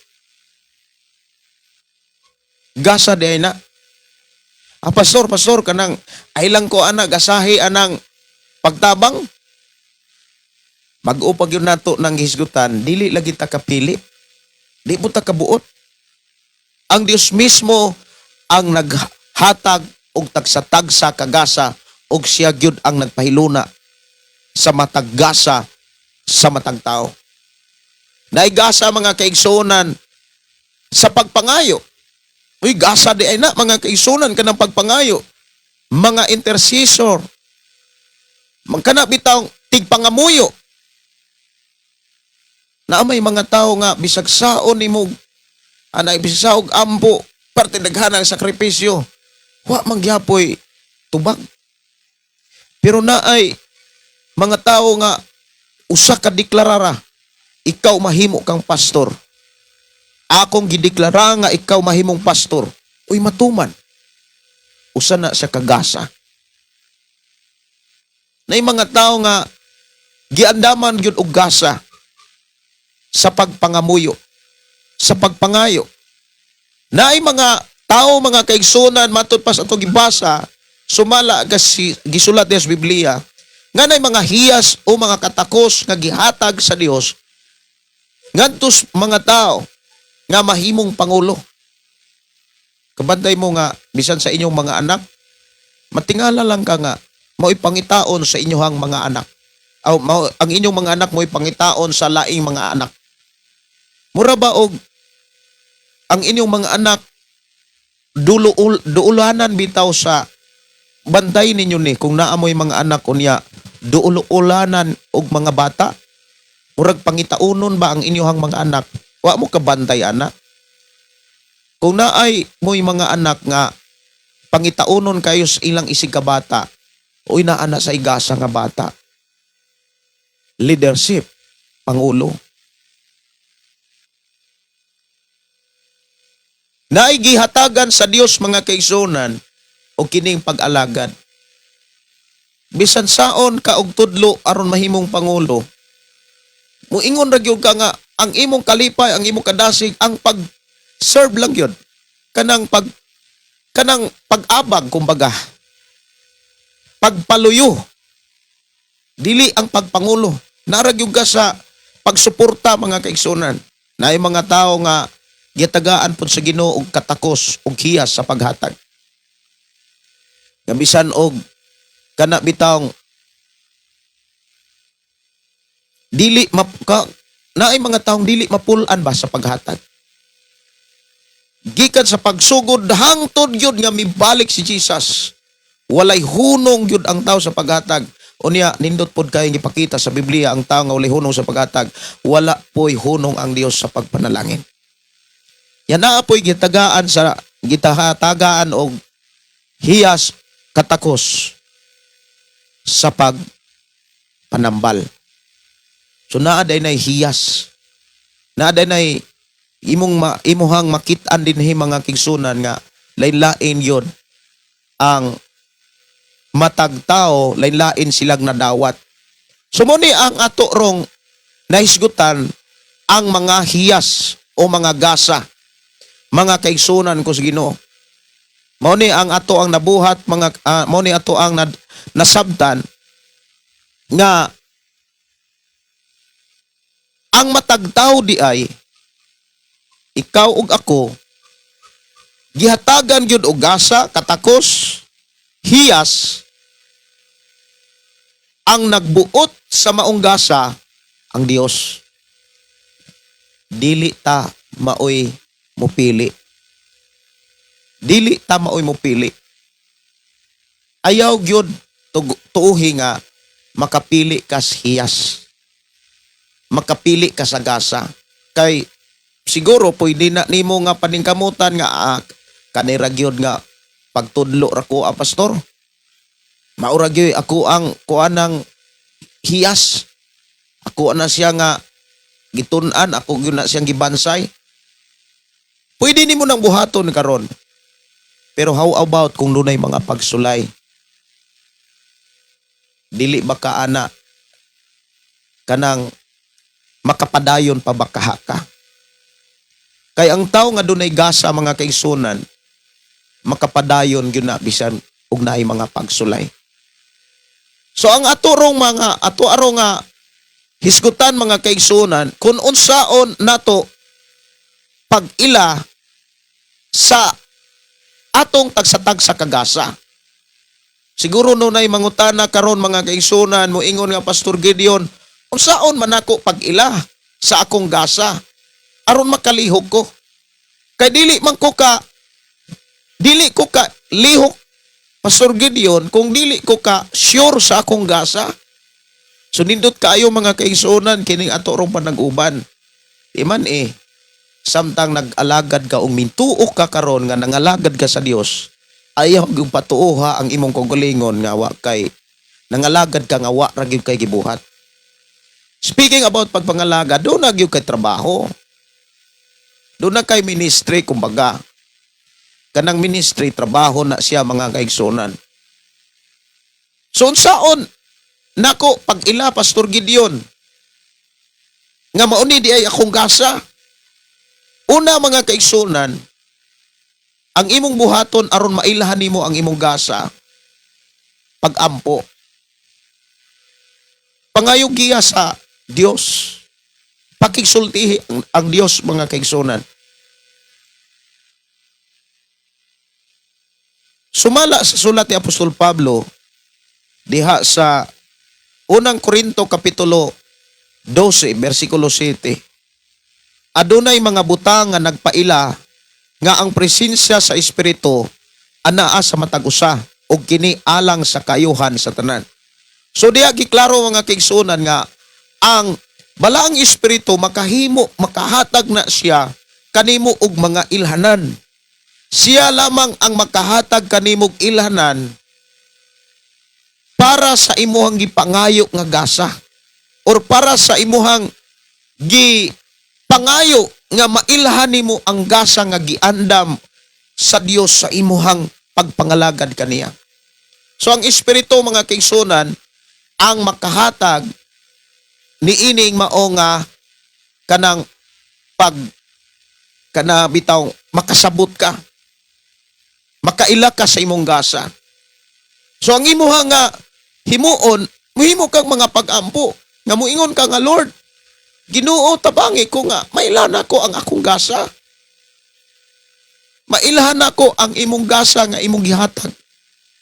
Gasa di ay na. Ah, pastor, pastor, kanang ay lang ko ana gasahi anang pagtabang. Mag-o pag yun nato ng hisgutan, dili lagi ta kapili. Di mo ta kabuot. Ang Dios mismo ang naghatag og tagsa-tagsa kagasa og siya gyud ang nagpahiluna sa matag gasa sa matag tao. Naigasa, mga kaigsuonan, sa pagpangayo. Uy, gasa di ay na, mga kaigsuonan, kanang pagpangayo. Mga intercessor. Magkana bitaw tigpangamuyo. Na may mga tao nga bisag saon nimo anay bisag saog ampo parte daghan ang sakripisyo. Wa man gyapoy tubag. Pero naay mga tao nga usa ka deklarara, ikaw mahimo kang pastor. Akong gideklara nga ikaw mahimong pastor. Uy, matuman. Usa na sa kagasa. Nay mga tao nga giandaman gyud og gasa sa pagpangamuyo, sa pagpangayo. Naay mga tao, mga kaigsunan, matud pa sa atong gibasa, sumala kasi gisulat diha sa Biblia, nga nay mga hiyas o mga katakos nga gihatag sa Dios ngadto sa mga tao nga mahimong pangulo. Kabantay mo nga bisan sa inyong mga anak, matingala lang ka nga mao'y pangitaon sa inyong mga anak. Aw, mao, ang inyong mga anak mo'y pangitaon sa laing mga anak. Mura ba og ang inyong mga anak dulo duulanan bitaw sa bantay ninyo ni kung naa mo'y mga anak unya duulanan og mga bata, murag pangitaunon ba ang inyong mga anak? Wa mo kabantay ana. Kung naay mo'y mga anak nga pangitaunon kayo sa ilang isig ka bata, uy, naa na sa igasa nga bata, leadership, pangulo. Naay gihatagan sa Dios, mga kaigsunan, og kining pag-alagad. Bisan saon ka og tudlo aron mahimong pangulo, muingon ra gyud ka nga ang imong kalipay, ang imong kadasig, ang pag-serve lang gyud. Kanang pag-abag kumbaga. Pagpaluyo. Dili ang pagpangulo. Naa ra gyud ka sa pagsuporta, mga kaigsunan. Naay mga tao nga gitagaan pod sa Ginoo og katakos og hiyas sa paghatag. Nga bisan og kana bitawng dili map, ka, naay mga taong dili mapul-an ba sa paghatag. Gikan sa pagsugod hangtod gyud nga mibalik si Jesus, walay hunong gyud ang tao sa paghatag. Unya nindot pod kay gipakita sa Biblia, ang tao nga walay hunong sa paghatag, wala poy hunong ang Dios sa pagpanalangin. Yan naa poy gitagaan sa gitahatagaan og hiyas, katakos sa pagpanambal. So naa day nay hiyas. Naa day nay imuhang makit-an dinhi, mga kaigsunan, nga lain-lain yon ang matag tao, lain-lain silang nadawat. So mo ni ang ato rong nahisgutan ang mga hiyas o mga gasa, mga kaigsunan ko sa Ginoo. Mao ni ang ato ang nabuhat mga mao ni ato ang nasabtan nga ang matag tao di ay Ikaw ug ako gihatagan gyud og gasa, katakos, hiyas. Ang nagbuot sa maong gasa ang Dios. Dili ta maoy mupili. Dili ta maoy mupili. Ayaw gyud tuuhi nga makapili kas hiyas. Makapili ka sa gasa. Kay siguro pwede na nimo nga paningkamutan nga kanira gyud nga pagtudlo ra ko, pastor. Maura gyud ako ang kuanang hiyas. Ako na siya nga gitun-an, ako gyud na siyang gibansay. Pwede nimo nang buhaton karon. Pero how about kung dunay mga pagsulay? Dili ba ka ana kanang makapadayon pa ba kaha ka? Kay ang tao nga dunay gasa, mga kaigsunan, makapadayon gyud na bisan og naay mga pagsulay. So ang ato rong mga ato arong nga hisgutan, mga kaigsunan, kung unsaon nato pag-ila sa atong tagsa-tagsa kagasa. Siguro nunay mangutana karon, mga kaigsunan, moingon nga, "Pastor Gideon, unsaon man ako pag-ila sa akong gasa aron makalihok ko? Kay dili ko ka lihok, Pastor Gideon, kung dili ko ka sure sa akong gasa." So nindot kaayo, mga kaigsuonan, kining ato rong panag-uban. Di man eh, samtang nag-alagad ka ug mintuo ka karon nga nangalagad ka sa Dios, ayaw gyud patuoha ang imong kaugalingon nga wa kay nangalagad ka nga wa ra gyud kay gibuhat. Speaking about pagpangalagad, duna gyud kay trabaho. Duna kay ministry kumbaga. Kanang ministry, trabaho na siya, mga kaigsunan. So unsaon nako pag ila, Pastor Gideon, nga mauni di ay akong gasa? Una, mga kaigsunan, ang imong buhaton aron mailahan nimo ang imong gasa, pagampo. Pangayo giya sa Dios. Pakigsultihi ang Dios, mga kaigsunan. Sumala sa sulat ni Apostol Pablo diha sa Unang Korinto kapitulo 12 bersikulo 7. Adunay mga butang nga nagpaila nga ang presensya sa Espiritu anaa sa matag usa ug kini alang sa kayuhan sa tanan. So diha giklaro, mga kaigsunan, nga ang Balaang Espiritu makahimo, makahatag na siya kanimo og mga ilhanan. Siya lamang ang makahatag kanimog ilhanan para sa imuhang gipangayo nga gasa or para sa imuhang gipangayo nga mailhan nimo ang gasa nga giandam sa Dios sa imuhang pagpangalagad kaniya. So ang Espiritu, mga kaigsunan, ang makahatag niining mao nga kanang pag kana bitaw makasabot ka, makaila ka sa imong gasa. So ang imuha nga himuon, muhimo kang mga pag-ampo nga muingon ka nga, "Lord, Ginoo, tabangi ko nga mailhan ako ang akong gasa. Mailhan ako ang imong gasa nga imong gihatag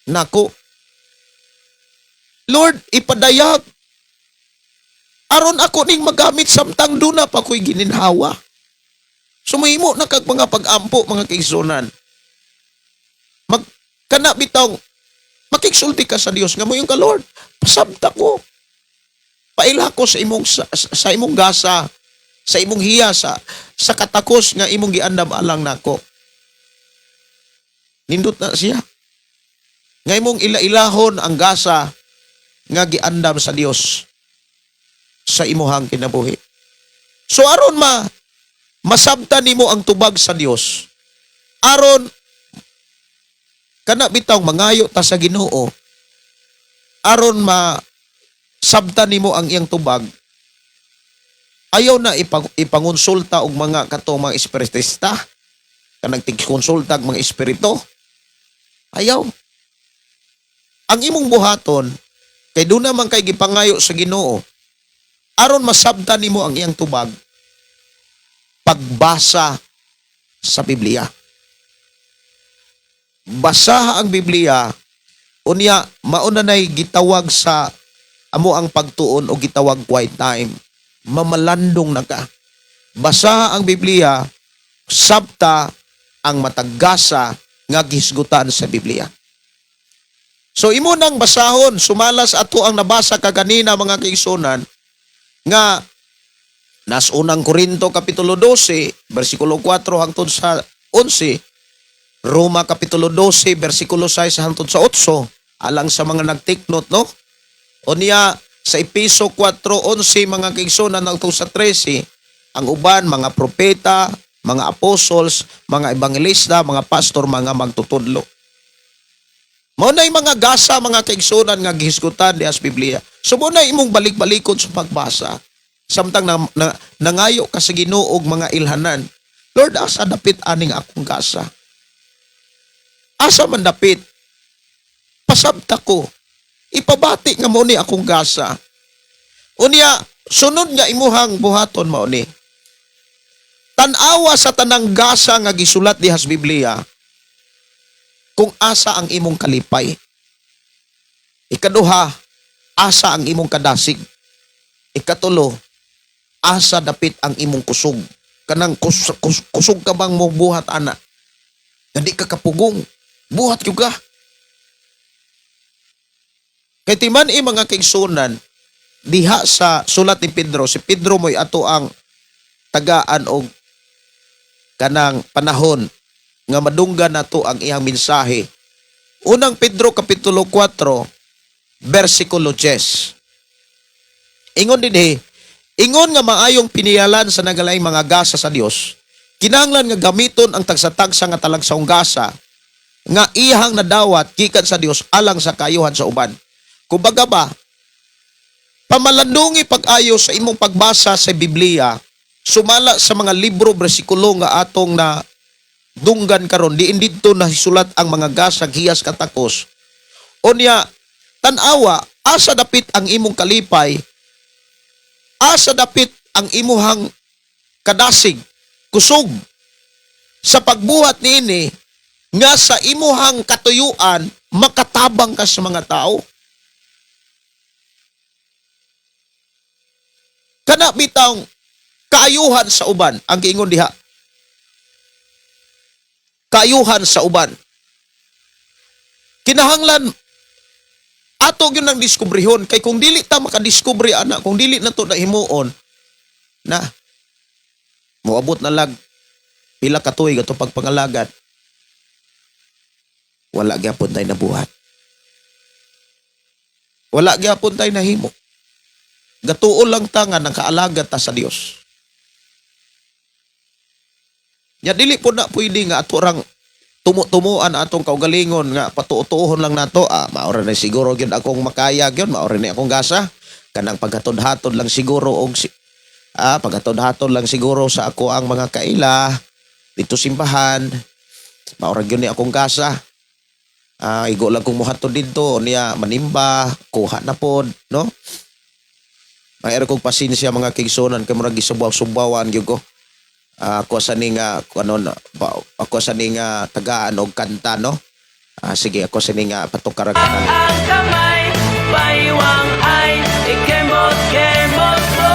nako. Lord, ipadayag aron ako ning magamit samtang duna pa ko'y gininhawa." Sumahimo na kag mga pag-ampo, mga kaigsunan. Mag kana bitaw makigsulti ka sa Dios nga moingon ka, "Lord, pasabta ko. Paila ko sa imong gasa, sa imong hiya, sa katakos nga imong giandam alang nako." Nindot na siya. Nga imong ila-ilahon ang gasa nga giandam sa Dios sa imuhang kinabuhi. So aron masabtan nimo ang tubag sa Dios, aron kana bitaw mangayo ta sa Ginoo, aron ma sabtan nimo ang iyang tubag, ayaw na ipangonsulta og mga katong mga espiritista, kanang tigkonsulta og mga espiritu. Ayaw. Ang imong buhaton, kay duna man kay gipangayo sa Ginoo, aron masabtan nimo ang iyang tubag, pagbasa. sa Biblia. Basaha ang Biblia, unya mauna nay gitawag sa amo ang pagtuon o gitawag quiet time. Mamalandong na ka. Basaha ang Biblia, sabta ang matag gasa nga gihisgutan sa Biblia. So imo nang basahon sumala sa ato ang nabasa kaganina, mga kaigsunan, nga nas Unang Korinto kapitulo 12 bersikulo 4 hangtod sa 11, Roma kapitulo 12 bersikulo 6 hangtod sa 8, alang sa mga nag-take note, no? Unya sa Epeso 4:11, mga kaigsunan, hangtod sa 13, ang uban mga propeta, mga apostles, mga ebangelista, mga pastor, mga magtutudlo. Mao na mga gasa, mga kaigsunan, nga gihisgutan diha sa Biblia. So mao na imong balik-balikon sa pagbasa. Samtang nangayo ka sa Ginoo og mga ilhanan. "Lord, asa dapit aning akong gasa? Asa man dapit? Pasabta ko. Ipabati nga mao ni akong gasa." Unya, sunod nga imuhang buhaton mao ni. Tan-awa sa tanang gasa nga gisulat diha sa Biblia kung asa ang imong kalipay. Ikaduha, asa ang imong kadasig. Ikatulo, asa dapit ang imong kusog. Kanang kusog ka bang mo buhat ana? Nga di ka kapugong. Buhat gyud ka. Kay timan i, mga kaigsunan, diha sa sulat ni Pedro, si Pedro mo'y ato ang tagaan og kanang panahon nga madunggan nato ang iyang mensahe. Unang Pedro kapitulo 4 bersikulo 10. Ingon dinhi, "Ingon nga maayong piniyalan sa nagalaing mga gasa sa Dios, kinahanglan nga gamiton ang tagsa-tagsa nga talagsaong gasa nga iyang nadawat gikan sa Dios alang sa kaayuhan sa uban." Kumbaga ba, pamalandungi pag-ayo sa imong pagbasa sa Biblia, sumala sa mga libro, bersikulo nga atong na dunggan karon, diin didto na hisulat ang mga gasag hiyas katakos. Unya, tan-awa asa dapit ang imong kalipay, asa dapit ang imuhang kadasig, kusog sa pagbuhat niini nga sa imuhang katuyuan makatabang ka sa mga tao. Kana bitawng kaayuhan sa uban ang giingon diha, kaayuhan sa uban. Kinahanglan ato gyud nang diskubrihon, kay kung dili ta makadiskubre ana, kung dili na to na himuon na, moabot na lag pila ka tuig ato pagpangalagad, wala gyapon tay nabuhat, wala gyapon tay nahimo. Gatuo lang ta nga nakaalagad ta sa Dios. Nya dili po na pwede nga ato rang tumo-tumuan atong kaugalingon nga patuo-tuohon lang nato, "Ah, maora na siguro gyud akong makaya gyud, maora ni akong gasa, kanang paghatod-hatod lang siguro og si, paghatod-hatod lang siguro sa ako ang mga kaila dito simbahan, maora gyud ni akong gasa. Ah, igo lang kong muhatod didto niya manimba, kuha na pod," no? Mayroon kong pasensya, mga kaigsunan, kay murag gisubaw-subawan gyud ko. Ah, ako sa ni nga ano na ba, ako sa ni nga tagaan og kanta, no? Ah, sige, ako sa ni nga patukarag ka. Ang kamay, baywang ay ikembot-kembot mo.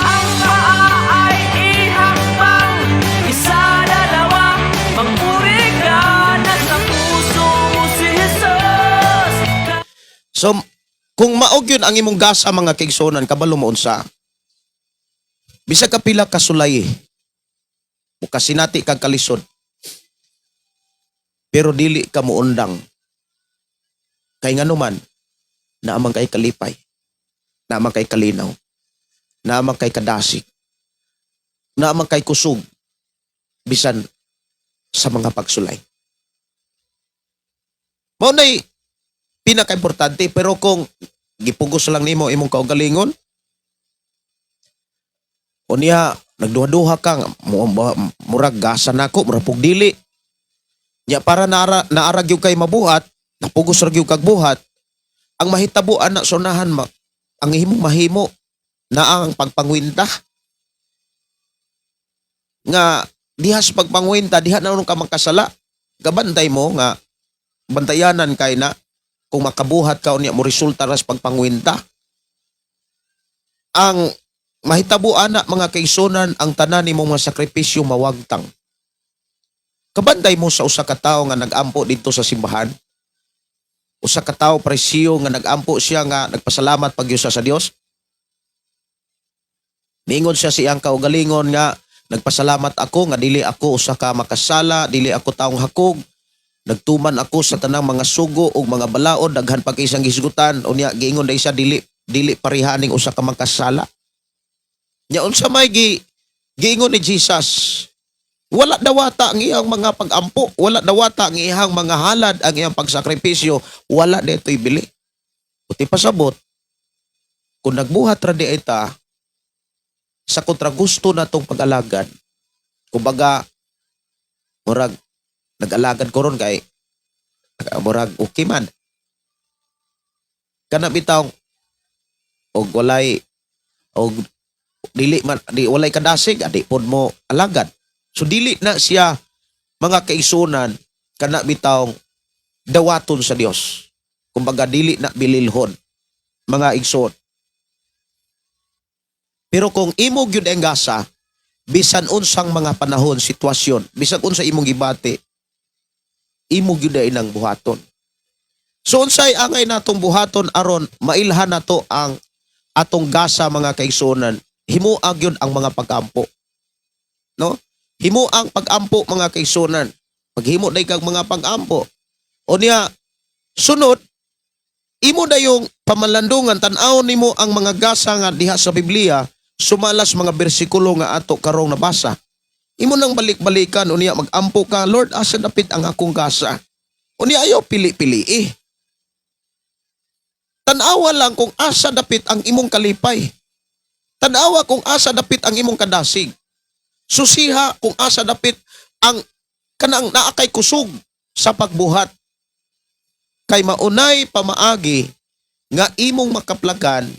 Ang paa ay ihakbang, isa, dalawa, magpuri ka na sa puso mo si Jesus. So kung mao gyud ang imong gasa, mga kaigsunan, kabalo mo unsa, bisag kapila ka sulay o kasinati kag kalisod, pero dili ka muundang, kay nganuman naa man kay kalipay, naa man kay kalinaw, naa man kay kadasig, naa man kay kusog bisan sa mga pagsulay. Mao nay pinaka-importante. Pero kung gipugos lang nimo imong kaugalingon, unya nagduha-duha ka nga, murag gasa nako, murag pug dili. Nya para naara gyud kay mabuhat, napugos ra gyud kag buhat, ang mahitabo ana sa unahan ang imong mahimo na ang pagpangwinta nga Diha sa pagpangwenta, diha na ka makasala. Gabantay mo nga bantayanan kay na kung makabuhat ka unya mo resulta ras pagpangwenta. Ang mahitabo ana, mga kaigsunan, ang tanan nimong mga sakripisyo mawagtang. Kabantay mo sa usa ka tawo nga nag-ampo didto sa simbahan? Usa ka tawo presiyo nga nag-ampo siya nga nagpasalamat pagyusa sa Dios. Niingon siya sa iyang kaugalingon nga nagpasalamat ako nga dili ako usa ka makasala, dili ako taong hakog. Nagtuman ako sa tanang mga sugo ug mga balaod, daghan pa kay isang hisgutan. Unya giingon dai siya, dili dili parehaning usa ka makasala. Nya unsa may giingon ni Jesus? Wala dawata ang iyang mga pag-ampo, wala dawata ang iyang mga halad, ang iyang pagsakripisyo, wala dito'y bili. Uti pasabot, kung nagbuhat ra di ita sa kontragusto na tong pag-alagad, kumbaga, murag, nag-alagad ko ron kay, murag, okay man. Kana bitaw, og walay, og dili man, di walay kadasig, adi pod mo alagad. So dili na siya, mga kaigsunan, kana bitawng dawaton sa Dios. Kumbaga dili na bililhon, mga igsoon. Pero kung imo gyud ang gasa, bisan unsang mga panahon, sitwasyon, bisan unsa imong gibati, imo gyud ay nang buhaton. So unsay angay natong buhaton aron mailhan nato ang atong gasa, mga kaigsuonan? Himoa gyud ang mga pag-ampo. No? Himo ang pag-ampo, mga kaigsuonan. Paghimo day kag mga pag-ampo. O niya, sunod, imo dayong pamalandungan, tan-awon nimo ang mga gasa nga diha sa Biblia, sumalas mga bersikulo nga ato karong nabasa. Imo nang balik-balikan, unya mag-ampo ka, "Lord, asa dapit ang akong gasa?" Unya ayaw pili-pili eh. Tanawa lang kung asa dapit ang imong kalipay. Tanawa kung asa dapit ang imong kadasig. Susiha kung asa dapit ang kanang naa kay kusog sa pagbuhat. Kay maunay pamaagi nga imong makaplagan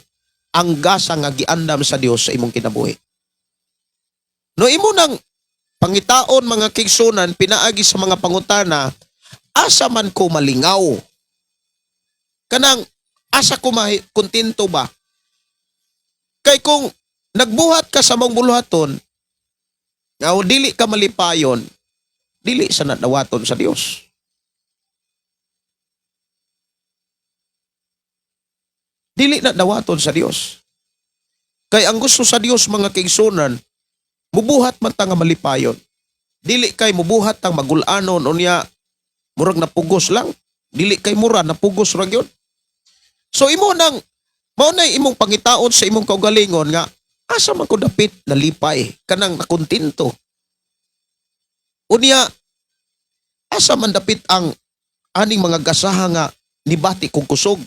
ang gasa nga giandam sa Dios sa imong kinabuhi. No, imo nang pangitaon, mga kaigsunan, pinaagi sa mga pangutana, asa man ko malingaw? Kanang asa ko mahi kontento ba? Kay kung nagbuhat ka sa mong buluhaton, nga dili ka malipayon, dili sa nadawaton sa Dios. Dili na dawaton sa Dios. Kay ang gusto sa Dios, mga kaigsunan, mubuhat man ta nga malipayon. Dili kay mubuhat tang magulanon, unya murag napugos lang. Dili kay mura napugos ra gyud. So imo nang mao na imong pangitaon sa imong kaugalingon nga asa man ko dapit nalipay, kanang nakontento. Unya asa man dapit ang aning mga gasaha nga nibati kong kusog?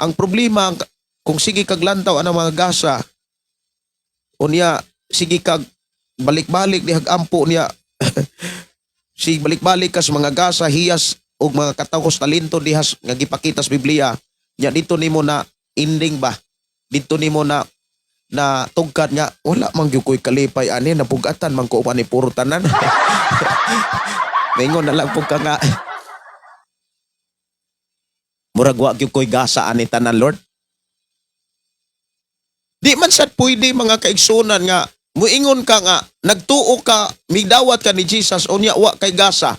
Ang problema, kung sige kag lantaw anang mga gasa, unya sige kag balik-balik dihag ampo niya, sige balik-balik ka sa mga gasa, hiyas og mga katawos talento dihas nga gipakita sa Biblia nya, dito nimo na ending ba, dito nimo na na tugkad nga wala man gyud ko'y kalipay ani, napugatan man ko ani, puro tanan. Maingon na lang pud ka nga murag wa gyud ko'y gasa ani tanan, Lord. Di man sad pwede, mga kaigsunan, nga muingon ka nga nagtuo ka, migdawat ka ni Jesus, unya wa kay gasa.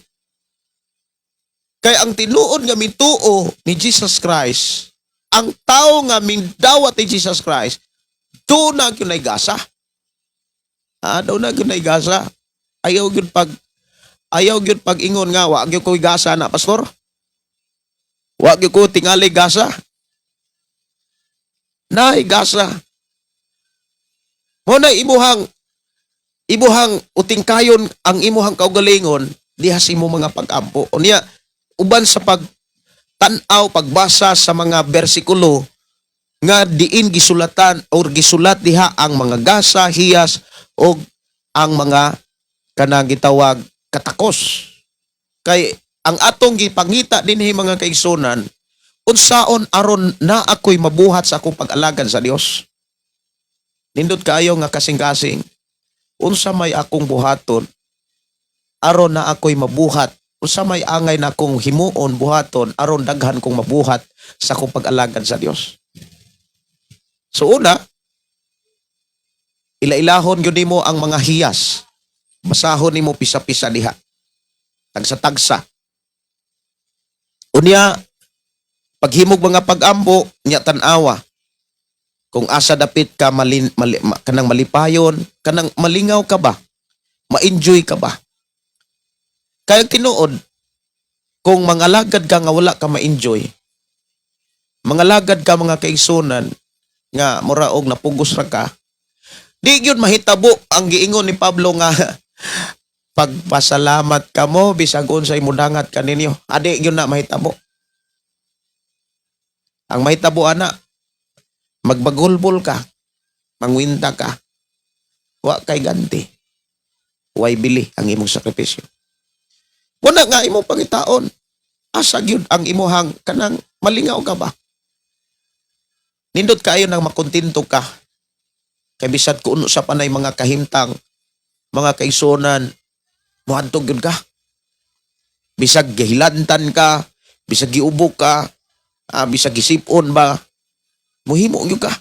Kay ang tinuod nga mituo ni Jesus Christ, ang tao nga midawat ni Jesus Christ, do na gyud nay gasa. Ah, do na gyud nay gasa. Ayaw gyud pag ingon nga wa gyud ko'y gasa na, pastor. Wa gyud ko tingali gasa. Nay gasa. Mo na imuhang utingkayon ang imuhang kaugalingon diha sa imong mga pag-ampo. Unya uban sa pag tan-aw, pagbasa sa mga bersikulo nga diin gisulatan or gisulat diha ang mga gasa, hiyas og ang mga kanang gitawag katakos. Kay ang atong gipangita dinhi, mga kaigsunan, unsaon aron na ako'y mabuhat sa akong pag-alagad sa Dios. Nindot kaayo nga kasing-kasing. Unsa may akong buhaton aron na ako'y mabuhat? Unsa may angay na akong himuon, buhaton, aron daghan kong mabuhat sa akong pag-alagad sa Dios? So una, ilailahon gyud nimo ang mga hiyas. Basahon nimo pisa-pisa diha. Tagsa-tagsa. Unya, paghimog mga pag-ampo, nya tan-awa. Kung asa dapit ka kanang malipayon, kanang malingaw ka ba? Ma-enjoy ka ba? Kaya tinuod, kung mangalagad ka nga wala ka ma-enjoy, mangalagad ka, mga kaigsunan, nga mura og napugos ra ka, di gyud mahitabo ang giingon ni Pablo nga pagpasalamat kamo bisag unsay mudangat kaninyo. Adi gyud na mahitabo. Ang mahitabo ana, magbagulbol ka, mangwinta ka, wa kay ganti. Way bili ang imong sakripisyo. Wala nga imong pangitaon. Asa gyud ang imuhang kanang malingaw ka ba? Nindot kaayo nang makontento ka. Kay bisag kuno sa panay mga kahimtang, mga kaigsuonan, muadto gyud ka. Bisag gihilantan ka, bisag giubo ka, bisag gisipon ba, muhimo gyud ka.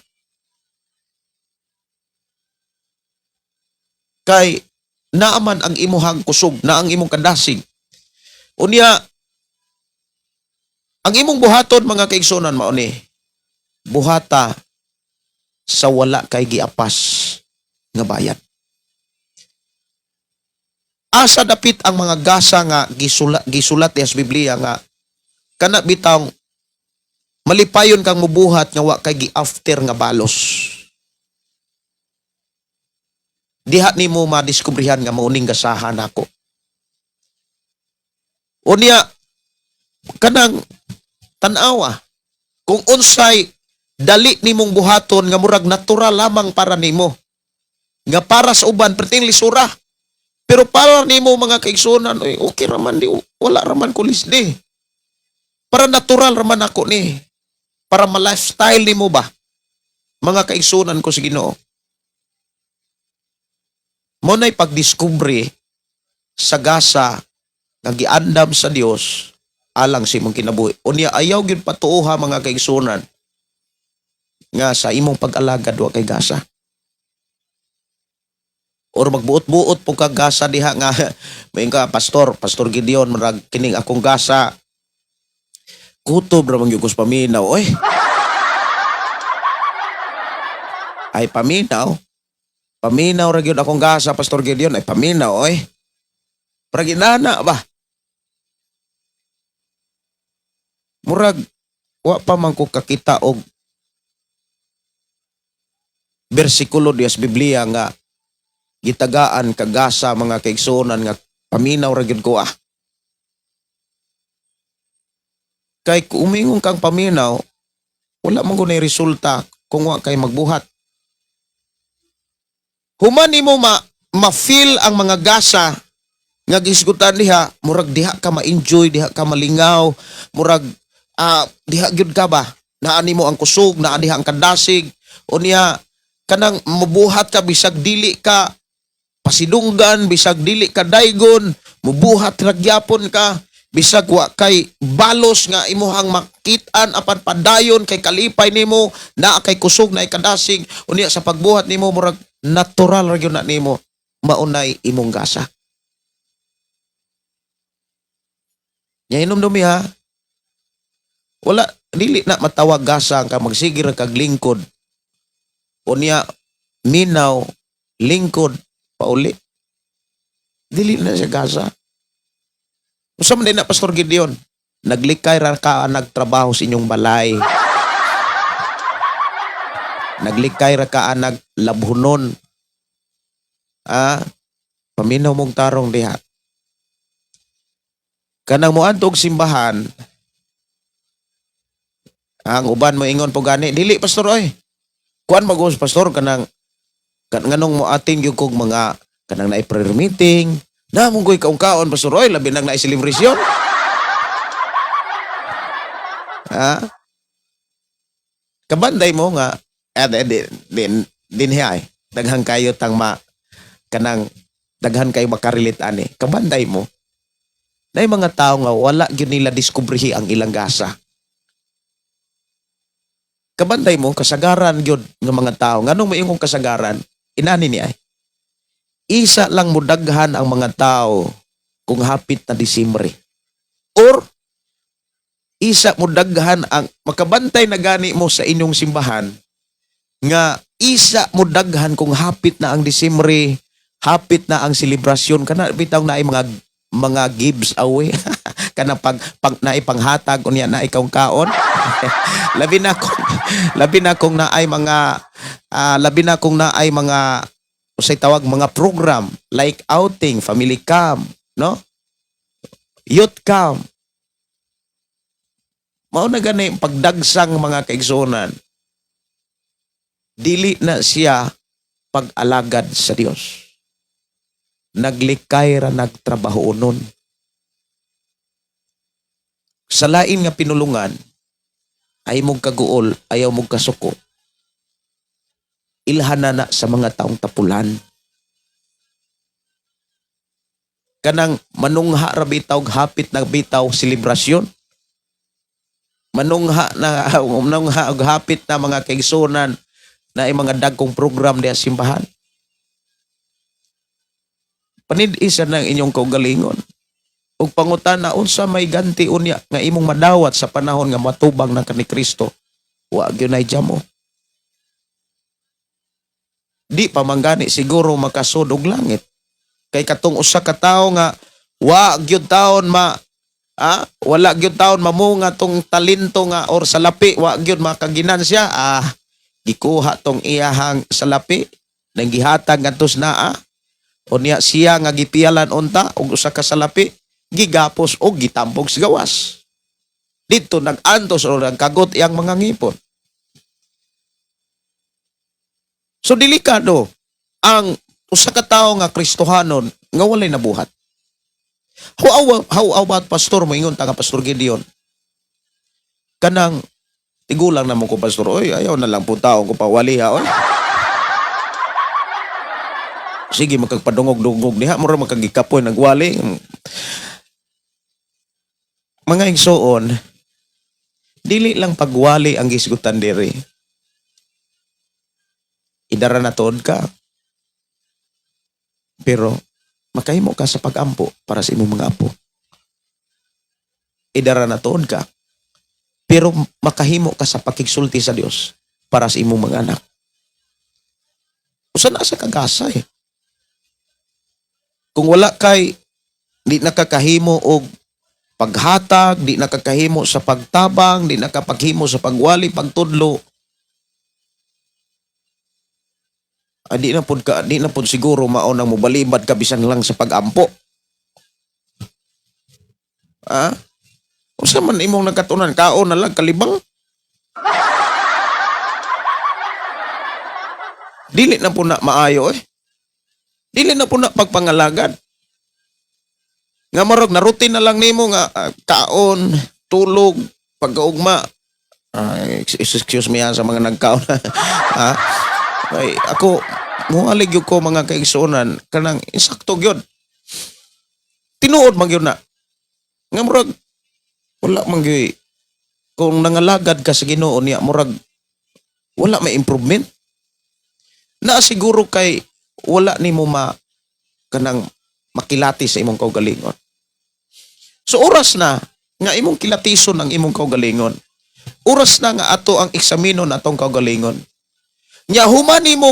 Kay naaman ang imuhang kusog, na ang imong kadasig. Unya, ang imong buhaton, mga kaigsuonan, mao ni buhata sa wala kay giapas nga bayad. Asa dapit ang mga gasa nga gisulat diha sa Biblia nga kana bitawng malipayon kang mubuhat nga wa kay gi-after nga balos? Diha nimo madiskubrihan nga mauning gasahan nako. Unya, kanang tan-awa kung unsay dali nimong buhaton nga murag natural lamang para nimo. Nga para sa uban perting lisura. Pero para nimo, mga kaigsuonan, oy, okay raman di, wala raman ko lisdi. Para natural raman ako ni. Para ma-lifestyle nimo ba? Mga kaigsuonan ko sa Ginoo. Mo na'y pagdiskubre sa gasa nga giandam sa Dios alang sa imong kinabuhi. Unya, ayaw gyud patuoha, mga kaigsuonan, nga sa imong pag-alagad wa kay gasa. Or magbuot-buot po ka gasa diha nga may ka, "Pastor, Pastor Gideon, murag kining akong gasa, kutob ra man gyud ko sa paminaw oy." Ay, paminaw. "Paminaw ra gyud akong gasa, Pastor Gideon, ay paminaw oy." Parang inana ba? Murag wa pa man ko kakita og bersikulo diya sa Biblia nga gitagaan kagasa, mga kaigsuonan, nga paminaw ra gyud ko ah. Kay kung umingon kang paminaw, wala man ko resulta kung wa kay magbuhat. Human nimo ma ma-feel ang mga gasa nga gisgutan diha, murag diha ka ma-enjoy, diha ka malingaw, murag diha gyud ka ba? Naa nimo ang kusog, naa diha ang kadasig, unya kanang mubuhat ka bisag dili ka pasidunggan, bisag dili ka daygon, mubuhat ra gyapon ka, bisag wa kay balos nga imuhang makit-an apan padayon kay kalipay nimo, naa kay kusog, naa kadasig, unya sa pagbuhat nimo murag natural ra gyud na nimo, maunay imong gasa. Nya hinumdumi ha. Wala, dili na matawag gasa ka magsige ra kag lingkod. Unya minaw, lingkod pauli. Dili na siya gasa. Usa man din na, Pastor Gideon? Naglikay ra ka nagtrabaho sa inyong balay. Naglikay ra ka nag labhunon. Paminaw mong tarong diha. Kanang moadto og simbahan, ang uban mo ingon po gani, "Dili, pastor oy. Kuan magos, pastor, kanang kan nganong mo atin gyud kog mga kanang naay prayer meeting, na mo ko'y kaon-kaon, pastor oy, labi nang naay celebration." Ha? Kabanday mo nga eh, di, di, din, din ay daghang kayo tang ma Kanang daghan kay makarelate ani. Kabantay mo. Naay mga tao nga wala gyud nila diskubrihi ang ilang gasa. Kabantay mo, kasagaran gyud nga mga tao. Nganong moingong kasagaran? Inani ni ay. Isa lang mudaghan ang mga tao kung hapit na Disyembre. Or isa mudaghan ang makabantay na gani mo sa inyong simbahan nga isa mudaghan kung hapit na ang Disyembre, hapit na ang selebrasyon, kana bitaw naay mga gives away, kana pag naay panghatag, unya naay kaon. Labi na kung naay mga usay tawag, mga program like outing, family camp, no, youth camp. Mao na gani pagdagsang, mga kaigsuonan, dili na siya pag-alagad sa Dios. Naglikay ra, nagtrabaho nun. Sa lain nga pinulungan, ay mong kaguol, ayaw mong kasuko. Ilhan na na sa mga taong tapulan. Kanang manungha ra bitaw hapit na bitaw selebrasyon. Manungha na manungha og hapit na, mga kaigsuonan, na ay mga dagkong program diha sa simbahan. Panid-isa ng inyong kaugalingon. Ug pangutana, unsa may ganti unya nga imong madawat sa panahon nga matubang na ka ni Kristo? Wa gyud nay mo. Di pa man gani siguro makasud og langit. Kay katong usa ka tawo nga wa gyud taon ma wala gyud taon mamunga tong talento nga or salapi, wa gyud makaginansya, gikuha tong iyahang salapi nang gihatag ngadto sa naa. Unya siya nga gipialan unta og usa ka salapi, gigapos og gitampog sa gawas. Didto nag-antos o nagkagot iyang mga ngipon. So delikado ang usa ka tawo nga Kristohanon nga walay nabuhat. How about, pastor, moingon ta nga, Pastor Gideon? Kanang tigulang na mo ko, pastor. Oy, ayaw na lang po taon ko pawali ha, oy. Sige, magkagpadungog-dungog diha, mura magkagikapoy nagwali. Mga igsoon, dili lang pagwali ang gisgutan diri. Idara na tuod ka. Pero makahimo ka sa pagampo para sa imong mga apo. Idara na tuod ka. Pero makahimo ka sa pakigsulti sa Dios para sa imong mga anak. Usa na sa kagasa eh. Kung wala kay di nakakahimo og paghatag, di nakakahimo sa pagtabang, di nakapaghimo sa pagwali, pagtudlo, di na pud siguro mao nang mobalibad ka bisan lang sa pagampo. Ah? Usa man imong nagkatunan, kaon na lang kalibang. Dili na po na maayo eh. Dili na po na pagpangalagad. Nga marog na routine na lang nimo nga kaon, tulog, pagkaugma. Excuse me ha, sa mga nagkaon. Ha? Ay, ako mualig gyud ko, mga kaigsuonan, kanang insakto gyud. Tinuod man gyud na. Nga murag wala man gyud, kung nangalagad ka sa Ginoo niya murag wala may improvement. Na siguro kay wala nimo ma kanang makilati sa imong kaugalingon. So oras na nga imong kilatison ang imong kaugalingon. Oras na nga ato ang eksaminon atong kaugalingon. Nya human nimo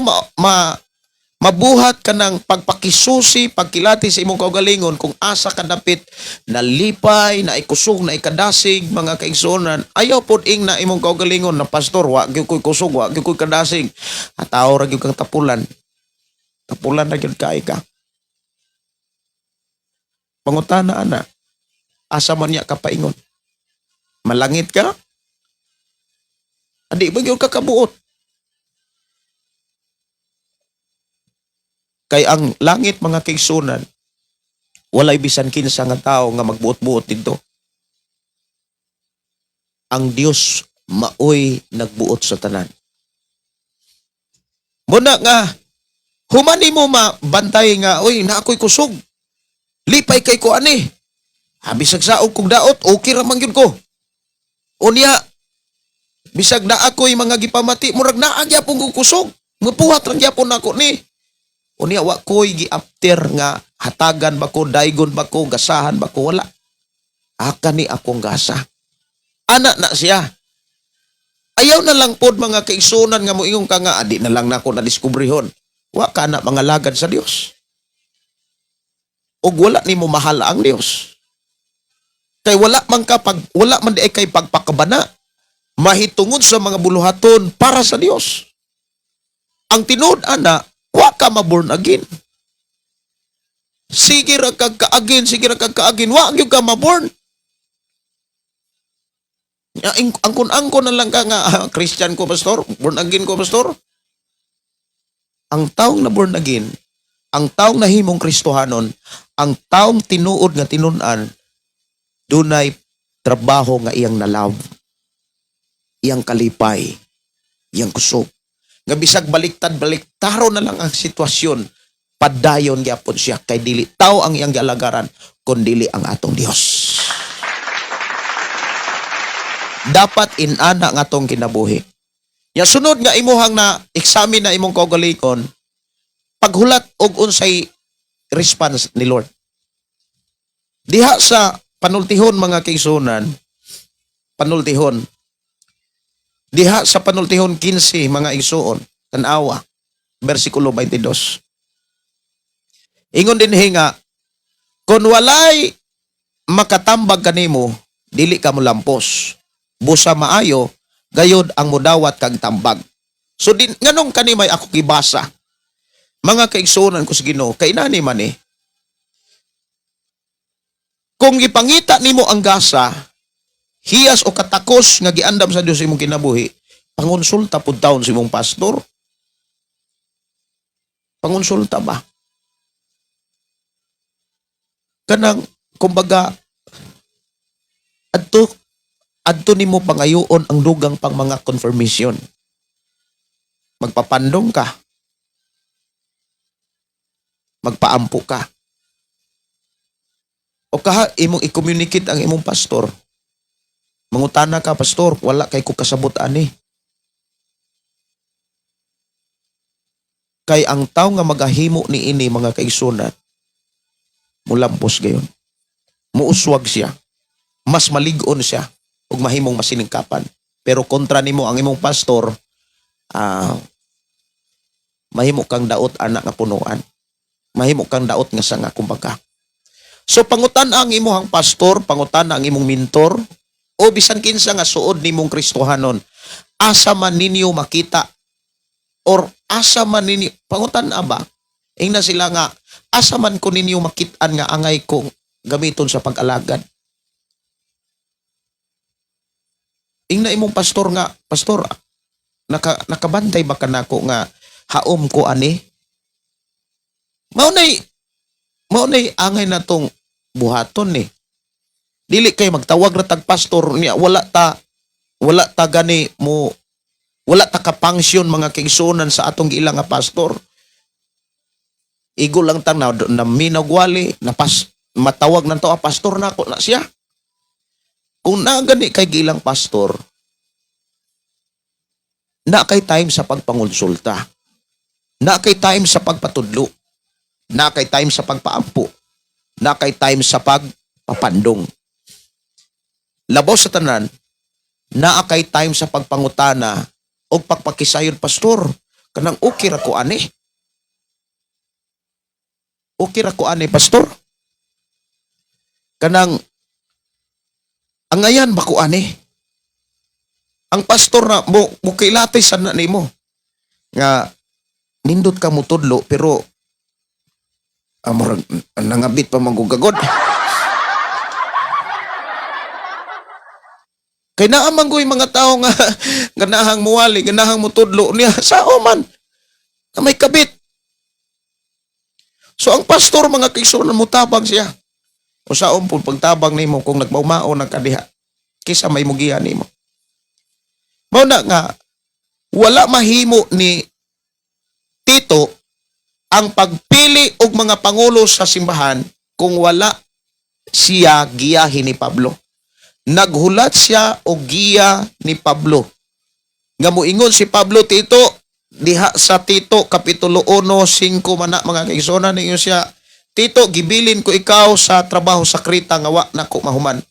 mabuhat ka ng pagpakisusi, pagkilati sa imong kaugalingon kung asa ka dapit nalipay, na ikusog, na ikadasig, mga kaigsuonan, ayaw pod ing na imong kaugalingon na, "Pastor, wa gyud ko'y kusog, wa gyud ko'y kadasig." At tao ra gyud kang tapulan. Tapulan na gyud kay ka. Pangutana ana, asa man niya ka paingon? Malangit ka? Adi ba gyud ka kabuot? Kay ang langit, mga kaigsuonan, walay bisan kinsa nga tao nga magbuot-buot didto. Ang Dios maoy nagbuot sa tanan. Muna nga Human nimo mabantay nga, "Uy, naa ko'y kusog. Lipay kay ko ani. Bisag saog kog daot, okay ra man gyud ko. Unya, bisag naa ko'y mga gipamati, murag naa gyapon kog kusog. Mapuhat ra gyapon nako ni. Unya, wa ko'y gi-after nga hatagan ba ko, daygon ba ko, gasahan ba ko, wala. Aka ni akong gasa." Ana na siya. Ayaw na lang pod, mga kaigsunan, nga moingon ka nga, "Adi na lang nako na diskubrihon." Wa ka na mga lagad sa Dios. Ug wala nimo mahal ang Dios. Kay wala man di kay pagpakabana mahitungod sa mga buluhaton para sa Dios. Ang tinuod ana, wa ka ma-born again. Sige ra kag kaagin, sige ra kag kaagin, wa gyud ka ma-born. Ya, angkon-angkon na lang ka nga, "Ah, Christian ko, pastor, born again ko, pastor." Ang taong na born again, ang taong nahimong Kristohanon, ang taong tinuod nga tinun-an, dunay trabaho nga iyang na-love, iyang kalipay, iyang kusog. Nga bisag baliktad, baliktaro na lang ang sitwasyon, padayon gyapon siya kay dili tao ang iyang gialagaran, kundili ang atong Dios. Dapat inana nga atong kinabuhi. Ya, sunod nga imuhang na examine na imong kaugalingon, paghulat og unsay response ni Lord. Diha sa panultihon, mga kaigsunan, panultihon. Diha sa panultihon 15, mga igsuon, tan-awa, versikulo 22. Ingon din nga, "Kung walay makatambag kanimo, dili ka molampos. Busa maayo, gayod ang mudawat kag tambag." So din nganong kani may ako gibasa? Mga kaigsuonan ko sa Ginoo, kay nani man eh. Kung gipangita nimo ang gasa, hiyas o katakos nga giandam sa Dios imong kinabuhi, pangonsulta pud taon sa imong pastor. Pangonsulta ba? Kanang kumbaga adto adto nimo pangayoon ang dugang pang mga confirmation. Magpapandong ka. Magpaampo ka. O kaha imong i-communicate ang imong pastor. Mangutana ka, "Pastor, wala kay ko kasabot ani." Kay ang tao nga magahimo ni ini, mga kaigsunan, mulampos gayon. Muuswag siya. Mas malig-on siya ug mahimong masiningkapan. Pero kontra nimo ang imong pastor, mahimo kang daot anak nga punuan. Mahimo kang daot nga sanga kumbaga. So pangutan ang imong pastor, pangutan ang imong mentor, o bisan kinsa nga suod nimong Kristohanon, asa man ninyo makita or asa man ninyo pangutan ba? Ingna sila nga, "Asa man ko ninyo makitaan nga angay ko gamiton sa pag-alagad?" Ingna imong pastor nga, "Pastor, nakabantay ba kanako nga haom ko ani?" Mao nay angay na tong buhaton ni. Dili kay magtawag ra tag pastor niya wala ta gani mo, wala ta ka-function, mga kaigsuonan, sa atong giila nga pastor. Igo lang tang na minagwali na pas matawag nan to, "Ah, pastor nako na siya." Kung naa gani kay giilang pastor, na kay time sa pagpangonsulta. Na kay time sa pagpatudlo. Na kay time sa pagpaampo. Na kay time sa pagpapandong. Labaw sa tanan, naa kay time sa pagpangutana o pagpakisayon, "Pastor, kanang okay ra ko ani. Okay ra ko ani, pastor. Kanang angayan ba ko ani?" Ang pastor na mo kilatay sa na nimo nga nindot ka mo tudlo, pero murag nangabit pa manggugagod. Kay naa man ko'y mga tao nga ganahang muwali, ganahang mutudlo niya sao man na may kabit. So ang pastor, mga kaigsuonan, mutabang siya. O saon po pagtabang nimo kung nagmaumao na ka diha kisa may mugiya nimo? Mao na nga wala mahimo ni Tito. Ang pagpili og mga pangulo sa simbahan kung wala siya giyahin ni Pablo. Naghulat siya og giya ni Pablo. Nga moingon si Pablo, Tito, diha sa Tito kapitulo 1:5 man na, mga kaigsuonan, ninyo siya, "Tito, gibilin ko ikaw sa trabaho sa Creta nga wa nako mahuman."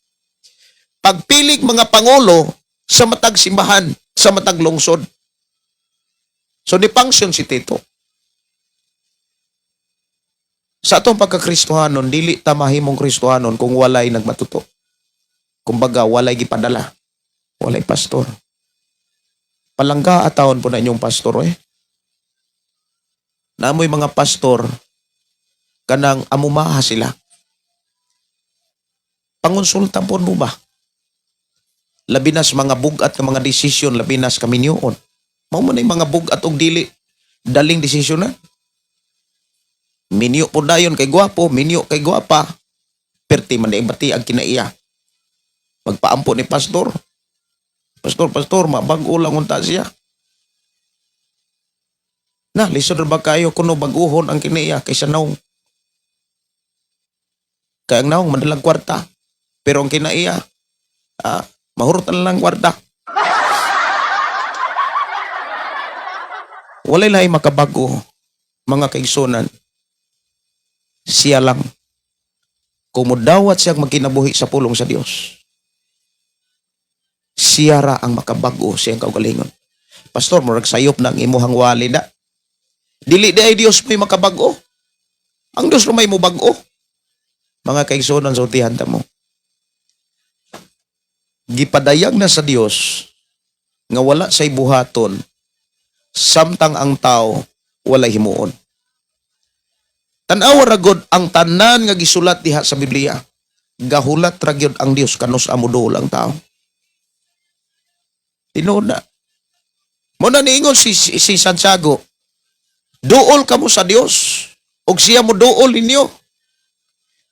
Pagpilig mga pangulo sa matag simbahan, sa matag lungsod. So ni function si Tito. Sa atong pagkakristohanon, dili ta mahimong Kristohanon kung walay nagmatuto. Kumbaga, walay gipadala. Walay pastor. Palangga atawon po na inyong pastor eh. Namoy mga pastor, kanang amumaha sila. Pangonsulta po mo ba? Labi na sa mga bugat nga mga desisyon, labi na sa kaminyoon. Mao man mga bugat og dili daling desisyon na. Minyo po dayon kay gwapo, minyo kay gwapa. Perti man bati ang kinaiya. Magpaampo ni pastor. "Pastor, pastor, mabag-o lang unta siya." Na, lisod ra ba kayo kuno bag-uhon ang kinaiya kaysa naong? Kaya ang naong madalang kwarta. Pero ang kinaiya, mahurot na lang kwarta. Walay lahi makabago, mga kaigsunan. Siya lang. Kung mudawat siyang magkinabuhi sa pulong sa Dios, siya ra ang makabago siyang kaugalingon. "Pastor, murag sayop na ang imuhang wali da." Dili di ay Dios may makabago. Ang Dios may mubag-o. Mga kaigsunan, sultihan ta mo. Gipadayag na sa Dios nga wala say buhaton samtang ang tao walay himuon. Tan-awa ra gud ang tanan nga gisulat diha sa Biblia. Gahulat ra gyud ang Dios kanus-a moduol ang tao. Tinuod na. Mo na niingon si Santiago, "Duol kamo sa Dios ug siya mo duol ninyo."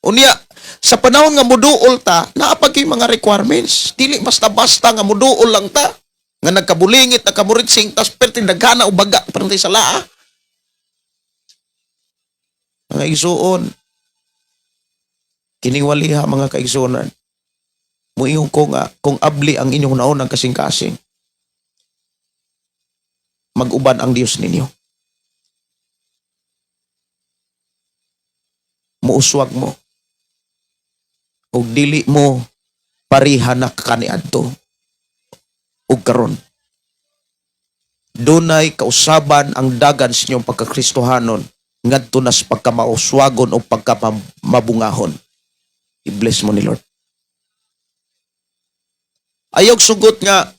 Unya, sa panahon nga muduol ta, naa pa kay mga requirements. Dili basta-basta nga muduol lang ta. Nga nagkabulingit, nagkamuritsing, tas perti daghana o baga, perti sa laa. Mga igsuon, kining waliha, mga kaigsuonan, muingon ko nga, kung abli ang inyong naunang kasing-kasing, mag-uban ang Dios ninyo. Muuswag mo. Ug dili mo pareha na kaniadto ug karon. Dunay kausaban ang dagan sa inyong pagkakristohanon ngadto na sa pagkamauswagon o pagkamabungahon. I-bless mo ni Lord. Ayaw sugot nga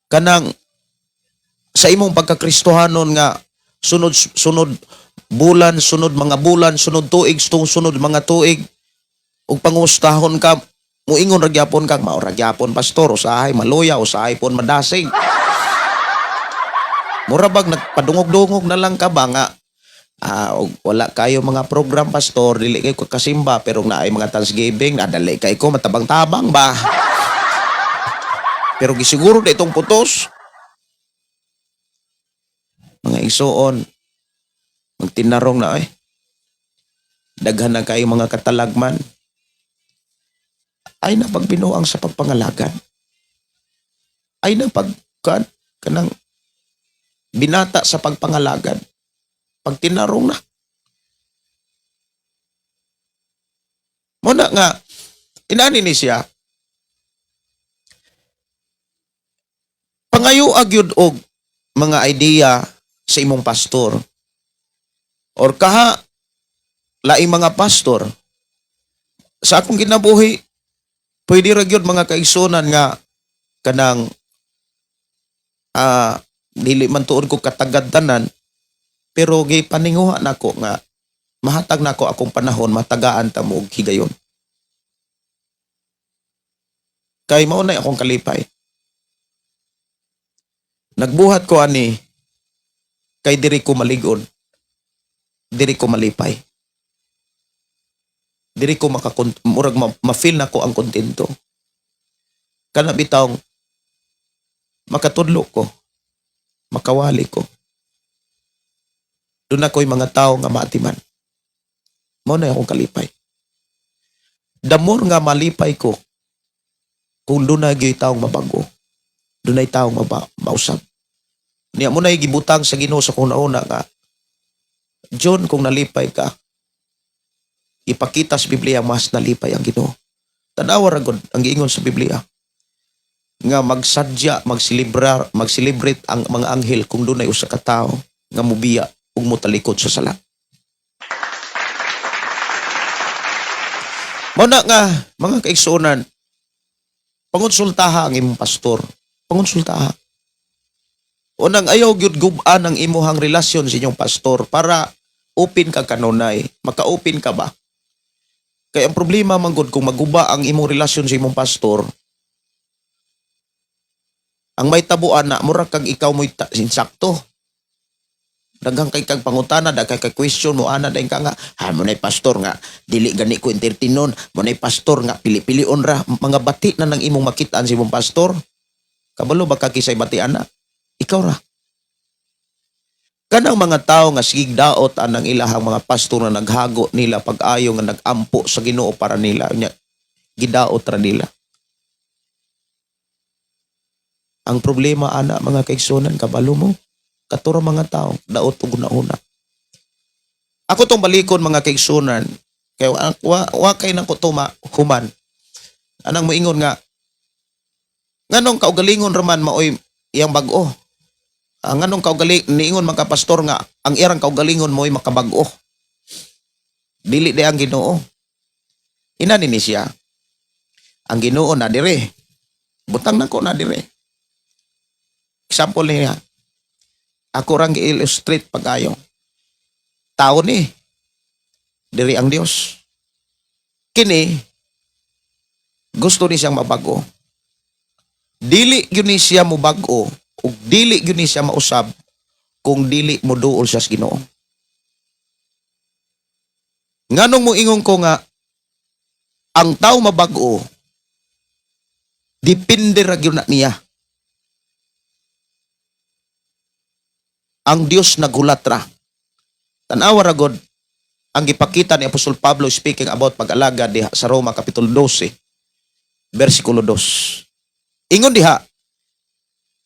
kanang sa imong pagkakristohanon nga sunod sunod bulan, sunod mga bulan, sunod tuig, sunod mga tuig ug pangustahon ka, muingon ra gyapon kang mao ra gyapon, pastor, usahay maluya, usahay pon madasig. Mura bag nagpadungog-dungog na lang ka ba nga og wala kayo mga program, pastor, dili kayo kasimba, pero naay mga Thanksgiving, nadali kay ko matabang-tabang ba, pero gisiguro na itong putos. Mga igsuon, magtinarong na eh. Daghan na kayo mga katalagman. Ay na pagbinuang sa pagpangalagan. Ay na pag kanang binata sa pagpangalagan. Pagtinarong na. Muna nga, inani ni siya, pangayo agyud og mga idea sa imong pastor or kaha laing mga pastor. Sa akong kinabuhi, pwede ra gyud, mga kaigsunan, nga kanang dili man tuod ko katagad tanan, pero gipaninguha nako nga mahatag nako akong panahon, matagaan ta mo og higayon kay mao na akong kalipay. Nagbuhat ko ani kay diri ko maligon, diri ko malipay, diri ko makakon murag ma-feel nako ang kontento kana bitawng makatudlo ko, makawali ko. Duna ko'y mga tao nga maatiman. Mao na akong kalipay. The more nga malipay ko kung duna gyud taong mabago. Dunay taong mausab. Niya mao na gibutang sa Ginoo sa una nga, John, kung nalipay ka, ipakita sa Biblia mas nalipay ang Ginoo. Tanawa ra gud ang giingon sa Biblia nga magsadya, magselebrar, mag-celebrate ang mga anghel kung dunay usa ka tawo nga mubiya ug motalikod sa sala. Mao na nga mga kaigsuonan, pangonsultaha ang imong pastor. Pangonsultaha. Unang ayaw gyud gub-an ang imuhang relasyon sa inyong pastor para open ka kanunay. Maka-open ka ba? Kaya ang problema man gud kung maguba ang imong relasyon sa imong pastor, ang may tabuan na mura kag ikaw mo'y insakto. Daghang kay kag pangutana, daghan kay question mo ana dayon ka nga, ha, mao nay pastor nga dili gani ko entertainon, mao nay pastor nga pili-pilion ra. Mga bati na nang imong makitaan sa imong pastor. Kabalo ba ka kisay bati ana? Ikaw ra. Kanang mga tao nga sigig daot anang ilahang mga pastor na naghago nila pag-ayo nga nagampo sa Ginoo para nila nya gidaot ra nila. Ang problema ana, mga kaigsunan, kabalo mo katura mga tao daot og una. Ako tong balikon, mga kaigsunan, kay wa kay nang kutuma human. Anang moingon nga nganong kaugalingon raman maoy iyang bag-o. Ang nganong kaugaling niingon man ka pastor nga ang iyang kaugalingon mo'y makabag-o. Dili di ang Ginoo. Inani ni siya. Ang Ginoo na dire. Butang nako na dire. Example niya. Ako rang gi-illustrate pag-ayo. Tao ni. Diri ang Dios. Kini gusto ni siyang mabago. Dili gyud ni siya mobag-o ug dili gyud ni siya mausab kung dili mo duol siya sa Ginoo. Nganong mo ingon ko nga ang tao mabag-o, depende ra gyud na niya. Ang Dios nagulat ra. Tan-awa ra god ang gipakita ni Apostol Pablo speaking about pag-alagad diha sa Roma kapitulo 12 versikulo 2. Ingon diha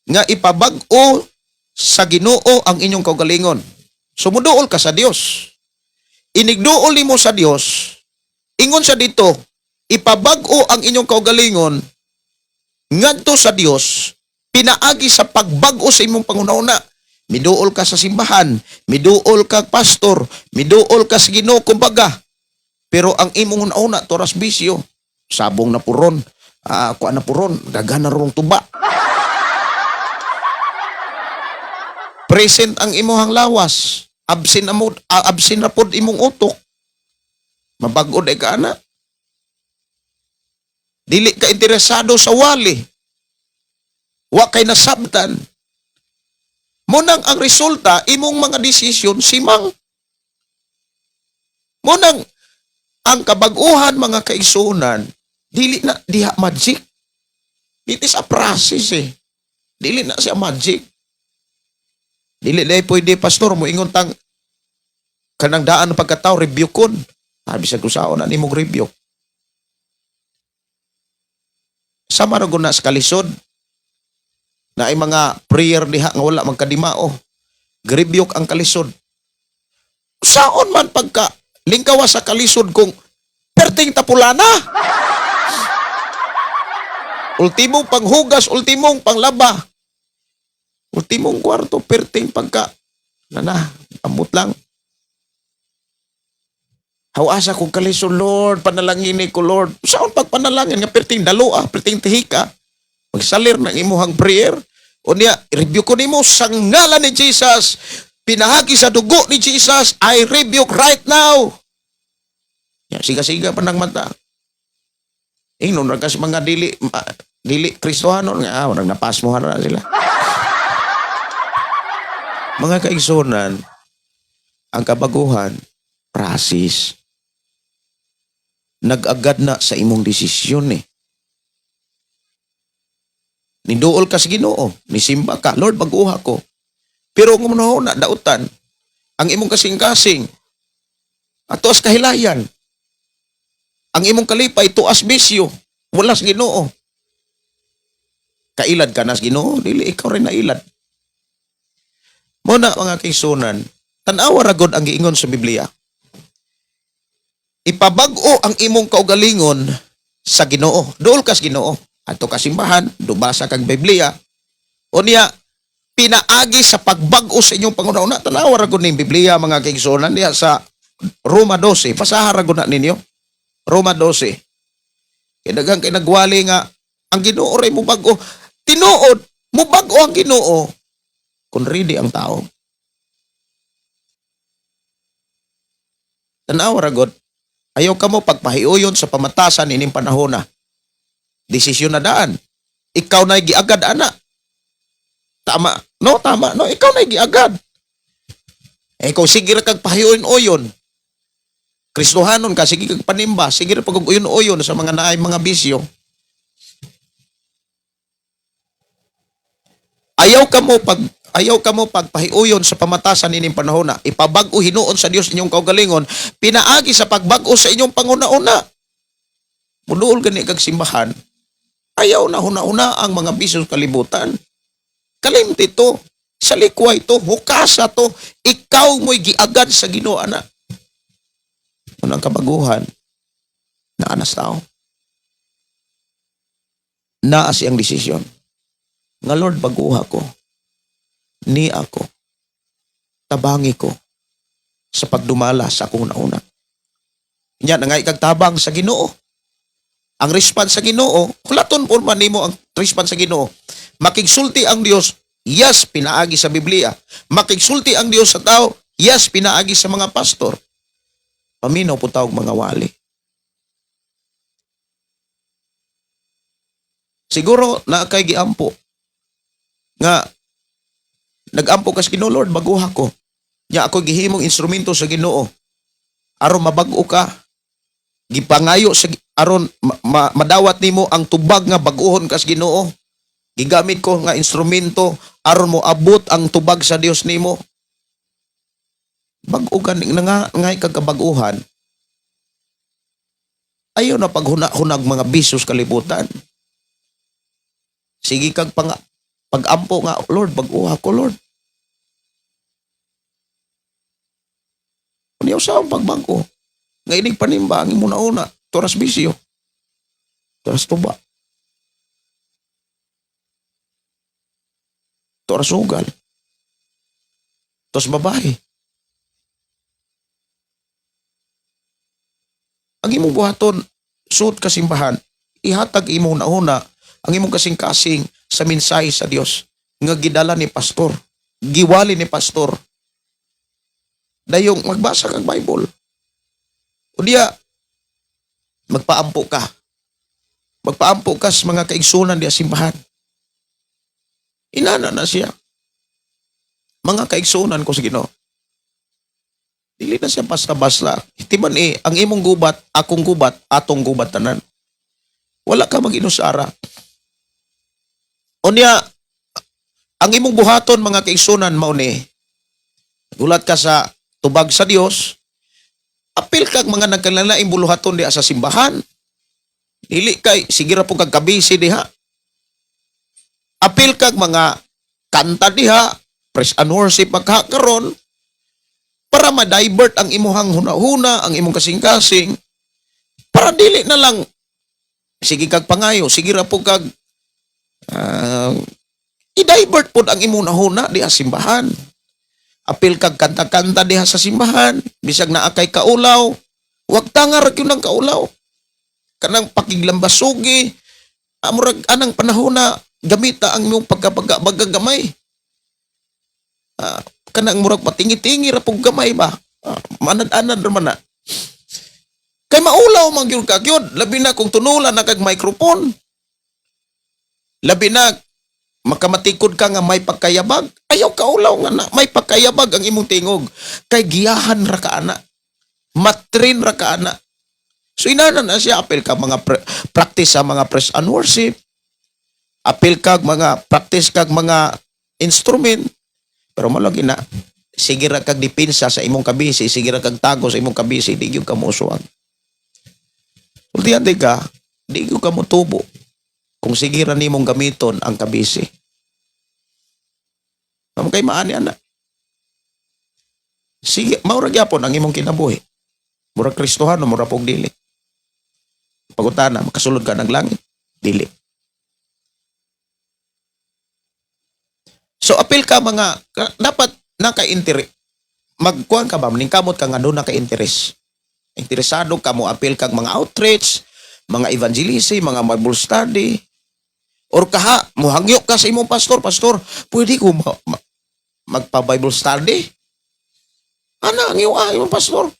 nga ipabag-o sa Ginoo ang inyong kaugalingon. Sumuduol ka sa Dios. Inigduol nimo sa Dios. Ingon siya dito, ipabag-o ang inyong kaugalingon ngadto sa Dios pinaagi sa pagbag-o sa imong panghuna-huna. Miduol ka sa simbahan, miduol ka pastor, miduol ka sa Ginoo kumbaga. Pero ang imong huna-huna toras bisyo, sabong na puron, kuan na puron, daghan na rong tuba. Present ang imuhang lawas, absent amo, absent na pod imong utok. Mabag-o day ka ana. Dili ka interesado sa wali. Wa kay nasabtan. Mao nang ang resulta, imong mga desisyon, simang. Mao nang ang kabag-uhan, mga kaigsunan, dili na diha magic. It is a process eh. Dili na siya magic. Dili na pwede, pastor, mo ingon tang kanang daan ng pagkatao, rebuke kon. Ah, bisag usaon na nimong rebuke. Sama ra gud na sa kalisod na ay mga prayer diha nga wala magkadimao. Rebuke ang kalisod. Saon man pagka lingkawa sa kalisod kung perting tapulana? Ultimong panghugas, ultimong panglaba. Ultimong kwarto, perting pagka nana, amot lang. Hawasa kong kalisod, Lord, panalangin ko, Lord. Saon pagpanalangin nga perting daloa, perting tihika? Magsalir ng imuhang prayer. O niya, rebuke ko nimo sa ngalan ni Jesus. Pinahagi sa dugo ni Jesus, I rebuke right now. Ya, siga-siga pa ng mata. Ingnon ra kasi mga dili Kristohanon nga, murag napasmohan na sila. Mga kaigsunan, ang kabaguhan, process. Nag-agad na sa imong desisyon eh. Niduol ka sa Ginoo, nisimba ka, "Lord, baguha ko." Pero kung na dautan, Ang imong kasing-kasing atuas kahilayan. Ang imong kalipay tuas bisyo, wala sa Ginoo. Kailad ka na sa Ginoo, dili ikaw rin nailad. Mao na, mga kaigsuonan, tan-awa ra gud ang giingon sa Biblia. Ipabag-o ang imong kaugalingon sa Ginoo. Duol kas Ginoo. Adto ka simbahan, dubasa kag Biblia. Unya, pinaagi sa pagbag-o sa inyong panghuna-huna. Tanawa ra gud ning Biblia, mga kaigsuonan, diha sa Roma 12. Basaha ra gud na ninyo. Roma 12. Kay daghan kay nagwali nga ang Ginoo ray mubag-o. Tinuod, mubag-o ang Ginoo kung ready ang tao. Tanawa ra gud. Ayaw kamo pagpahiuyon sa pamatasan ining panahon na. Desisyon na daan. Ikaw na giagad ana. Tama. No, tama. No, ikaw na giagad. Eh kung sige ra kag pahiuyon-uyon, Kristohanon ka, sige kag panimba, sige ra pag uyon-uyon sa mga naay mga bisyo. Ayaw kamo pagpahiuyon sa pamatasan ining panahon na. Ipabag-o hinuon sa Dios inyong kaugalingon pinaagi sa pagbag-o sa inyong panghuna-huna. Muduol gani kag simbahan, ayaw na huna-huna ang mga bisyo sa kalibutan. Kalimti to, sa likway to, hukasa to, ikaw mo'y giagad sa Ginoo ana. Unang kabaguhan, naa na sa tao. Naa siyang desisyon. Nga, "Lord, baguha ko. Ni ako. Tabangi ko sa pagdumala sa akong nauna." Nya, nangay kag tabang sa Ginoo. Ang response sa Ginoo, hulaton po man nimo ang response sa Ginoo. Makigsulti ang Dios, yes, pinaagi sa Biblia. Makigsulti ang Dios sa tao, yes, pinaagi sa mga pastor. Paminaw po tawag mga wali. Siguro na kay giampo nga nagampo ka sa Ginoo, "Lord, baguha ko." Nya ako gihimong instrumento sa Ginoo aron mabag-o ka. Gipangayo sa aron madawat nimo ang tubag nga bag-ohon ka sa Ginoo. Gigamit ko nga instrumento aron mo abot ang tubag sa Dios nimo. Bag-o ka nga ngay kag kabag-uhan. Ayaw na paghuna-hunag mga bisyo sa kalibutan. Sige kag pang pag-ampo nga, "Lord, bag-uha ko, Lord." Unya sa ang pagbag-o? Nga inig panimba, ang imo nauna, turas bisyo. Turas tuba. Turas sugal. Turas babae. Ang imong buhaton, suot ka simbahan, ihatag imong nauna, ang imong kasing-kasing sa mensahe sa Dios nga gidala ni pastor, giwali ni pastor. Dayong magbasa kag Bible. O diya, magpaampo ka. Magpaampo ka sa mga kaigsunan diya simbahan. Inana na siya. Mga kaigsunan ko sa Ginoo. Dili na siya basta-basta. Timan eh, ang imong gubat, akong gubat, atong gubat tanan. Wala ka mag-inusara. Unya, ang imong buhaton, mga kaigsunan, mao ni, gulat ka sa tubag sa Dios, apil kag mga nagkalalaing buluhaton diha sa simbahan. Dili kay sige ra po kag kabisi diha. Apil kag mga kanta diha, praise and worship magkakaron para ma-divert ang imuhang huna-huna, ang imong kasing-kasing, para dili na lang sige kag pangayo, sige ra po kag i-divert pod ang imong huna diha simbahan. Apil kag kanta-kanta diha sa simbahan, bisag naa kay kaulaw, wag tanga ra gyud ang kaulaw. Kanang pakiglambasugi, murag anang panahon na gamita ang imong pagkabaga gamay. Kanang murag patingi-tingi ra pug gamay ba? Manad-anad ra man na. Kay maulaw man gyud ka gyud, labi na kung tunulan na kag microphone. Labi na makamatikod ka nga may pagkayabag, ayaw kaulaw nga na may pagkayabag ang imong tingog. Kay giyahan ra ka ana. Matrin ra ka ana. So inana na siya, apil ka mga practice sa mga praise and worship. Apil kag mga practice kag mga instrument. Pero malagi na. Sige ra kag depensa sa imong kabisi, sige ra kag tago sa imong kabisi, di gyud ka mouswag. Ultihante ka, di gyud ka motubo kung sige ra nimong gamiton ang kabisi. Mao kay maani ana. Sige, mao ra gyapon ang imong kinabuhi. Mura Kristohano, mura pog dili. Pagutana, makasulod ka ng langit? Dili. So apil ka mga dapat naka-interes. Magkuan ka ba maningkamot ka nga doon naka-interes. Interesado ka mo apil kag mga outreach, mga evangelism, mga Bible study. Or kaha, muhangyo ka sa imong pastor, "Pastor, pwede ko magpa-Bible study?" Ana, ang iyong imong pastor.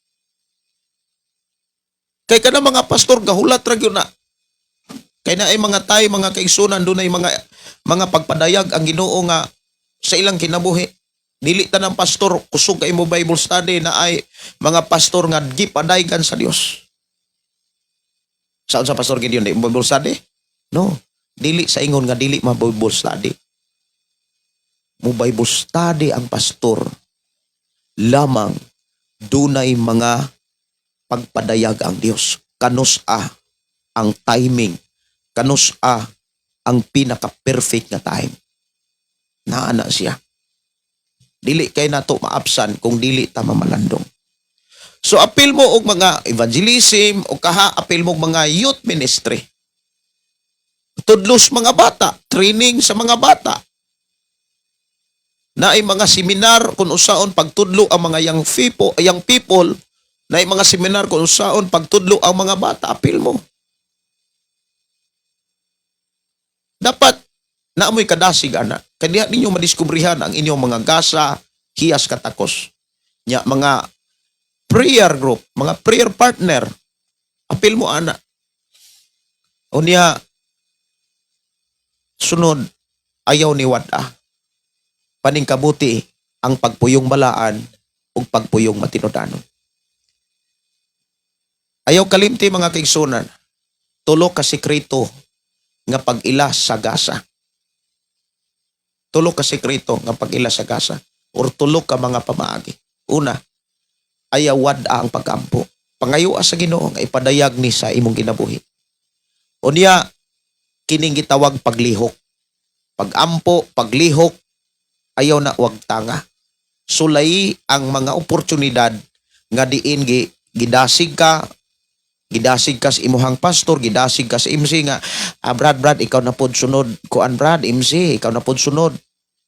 Kay kana mga pastor gahulat ra gyud na. Kay naay mga tay, mga kaigsunan, doon ay mga pagpadayag ang Ginoo nga sa ilang kinabuhi. Dili tanang pastor kusog kay mo Bible study, na ay mga pastor nga gipadaygan sa Dios. Saan sa Pastor Gideon di mo Bible study? No. Dili sa ingon nga dili ma Bible study. Mo Bible study ang pastor lamang dunay mga pagpadayag ang Dios. Kanus-a ang timing. Kanus-a ang pinaka-perfect nga time. Naa na siya. Dili kay nato maabsan kung dili ta mamalandong. So apil mo og mga evangelism o kaha apil mo og mga youth ministry. Tudlos mga bata, training sa mga bata. Naay mga seminar kung usaon pagtudlo ang mga young people, naay mga seminar kung usaon pagtudlo ang mga bata, apil mo. Dapat naamoy kadasig ana. Kay diha ninyo madiskubrihan ang inyong mga gasa, hiyas katakos. Nya mga prayer group, mga prayer partner, apil mo ana. Unya sunod, ayaw ni wada. Paningkabuti ang pagpuyong balaan ug pagpuyong matinud-anon. Ayaw kalimti, mga kaigsunan, tulo ka sekreto nga pag-ila sa gasa. Tulo ka sekreto nga pag-ila sa gasa or tulo ka mga pamaagi. Una, ayaw wad-a ang pagkampo. Pangayo sa Ginoo nga ipadayag ni sa imong kinabuhi. Unya, kining gitawag paglihok. Pagampo, paglihok, ayaw na wag tanga. Sulay ang mga oportunidad nga diin gidasig ka, gidasig ka sa imuhang pastor, gidasig ka sa MC nga, "Ah, Brad, Brad, ikaw na pod sunod, kuan Brad, MC, ikaw na pod sunod."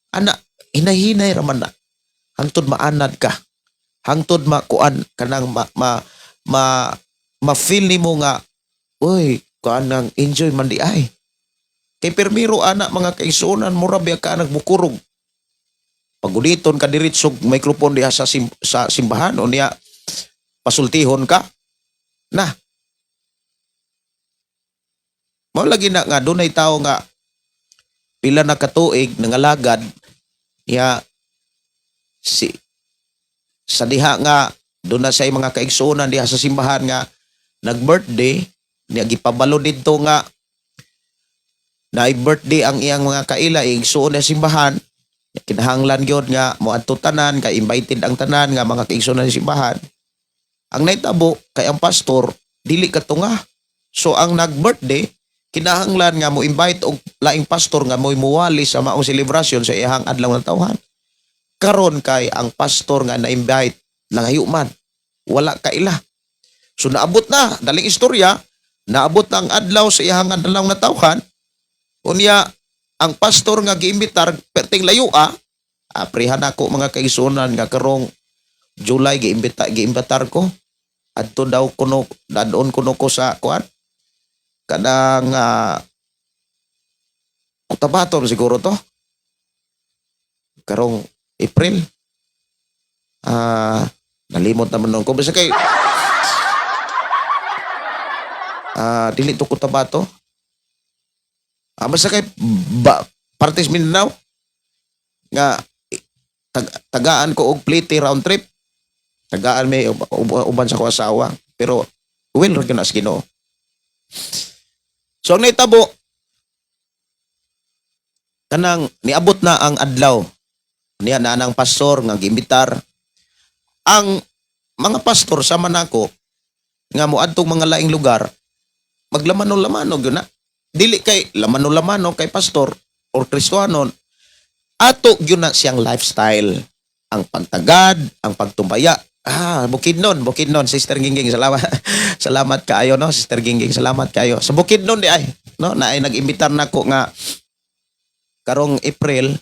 Ana, hinay-hinay raman na. Hangtod maanad ka. Hangtod makuan kanang ma-feel nimo nga, uy, kuan nang enjoy man di ay. Kay permiro ana, mga kaigsuonan, mura biya ka nagbukurog. Paguliton ka diretso microphone diha sa simbahan o niya pasultihon ka. Na. Mao lagi na nga dunay tawo nga pila na katuig nangalagad niya si sa diha nga doon na sa mga kaigsuonan diha sa simbahan nga nag-birthday niya, gipabalo didto nga na birthday ang iyang mga kaila, igsuon na simbahan, kinahanglan gyud nga moadto tanan kay invited ang tanan nga mga kaigsuonan sa simbahan. Ang nahitabo kay ang pastor dili katunga, so ang nag-birthday kinahanglan nga mo invite og laing pastor nga mo'y muwali sa maong selebrasyon sa iyang adlaw ng tawhan. Karon kay ang pastor nga na-invite langayo man, wala kaila. So naabot na, daling istorya, naabot na ang adlaw sa iyang adlaw na tawhan. Unya ang pastor nga giimbitar perting layo. Aprihan ako, mga kaigsuonan, nga karong July giimbitar ko adto daw kuno, dadon kuno ko sa kuan kanang Cotabato siguro to karong April. Nalimot naman nun ko, basta kay dili to Cotabato. Basta kay ba, partes Mindanao nga tagaan ko og plite round trip, tagaan may uban sa ko asawa, pero well ra gyud na sa Ginoo. So ang nahitabo kanang niabot na ang adlaw. Niya na nang pastor nga giimbitar. Ang mga pastor sama nako nga moadtong mga laing lugar, maglamano-lamano gyud na. Dili kay lamano-lamano kay pastor or Kristohanon, ato gyud na siyang lifestyle. Ang pagtagad, ang pagtumbaya. Ah, Bukidnon, Bukidnon, Sister Gingging, salamat. Salamat kaayo, no, Sister Gingging, salamat kaayo. Sa Bukidnon di ay, no, na ay nag-imbitar nako nga karong April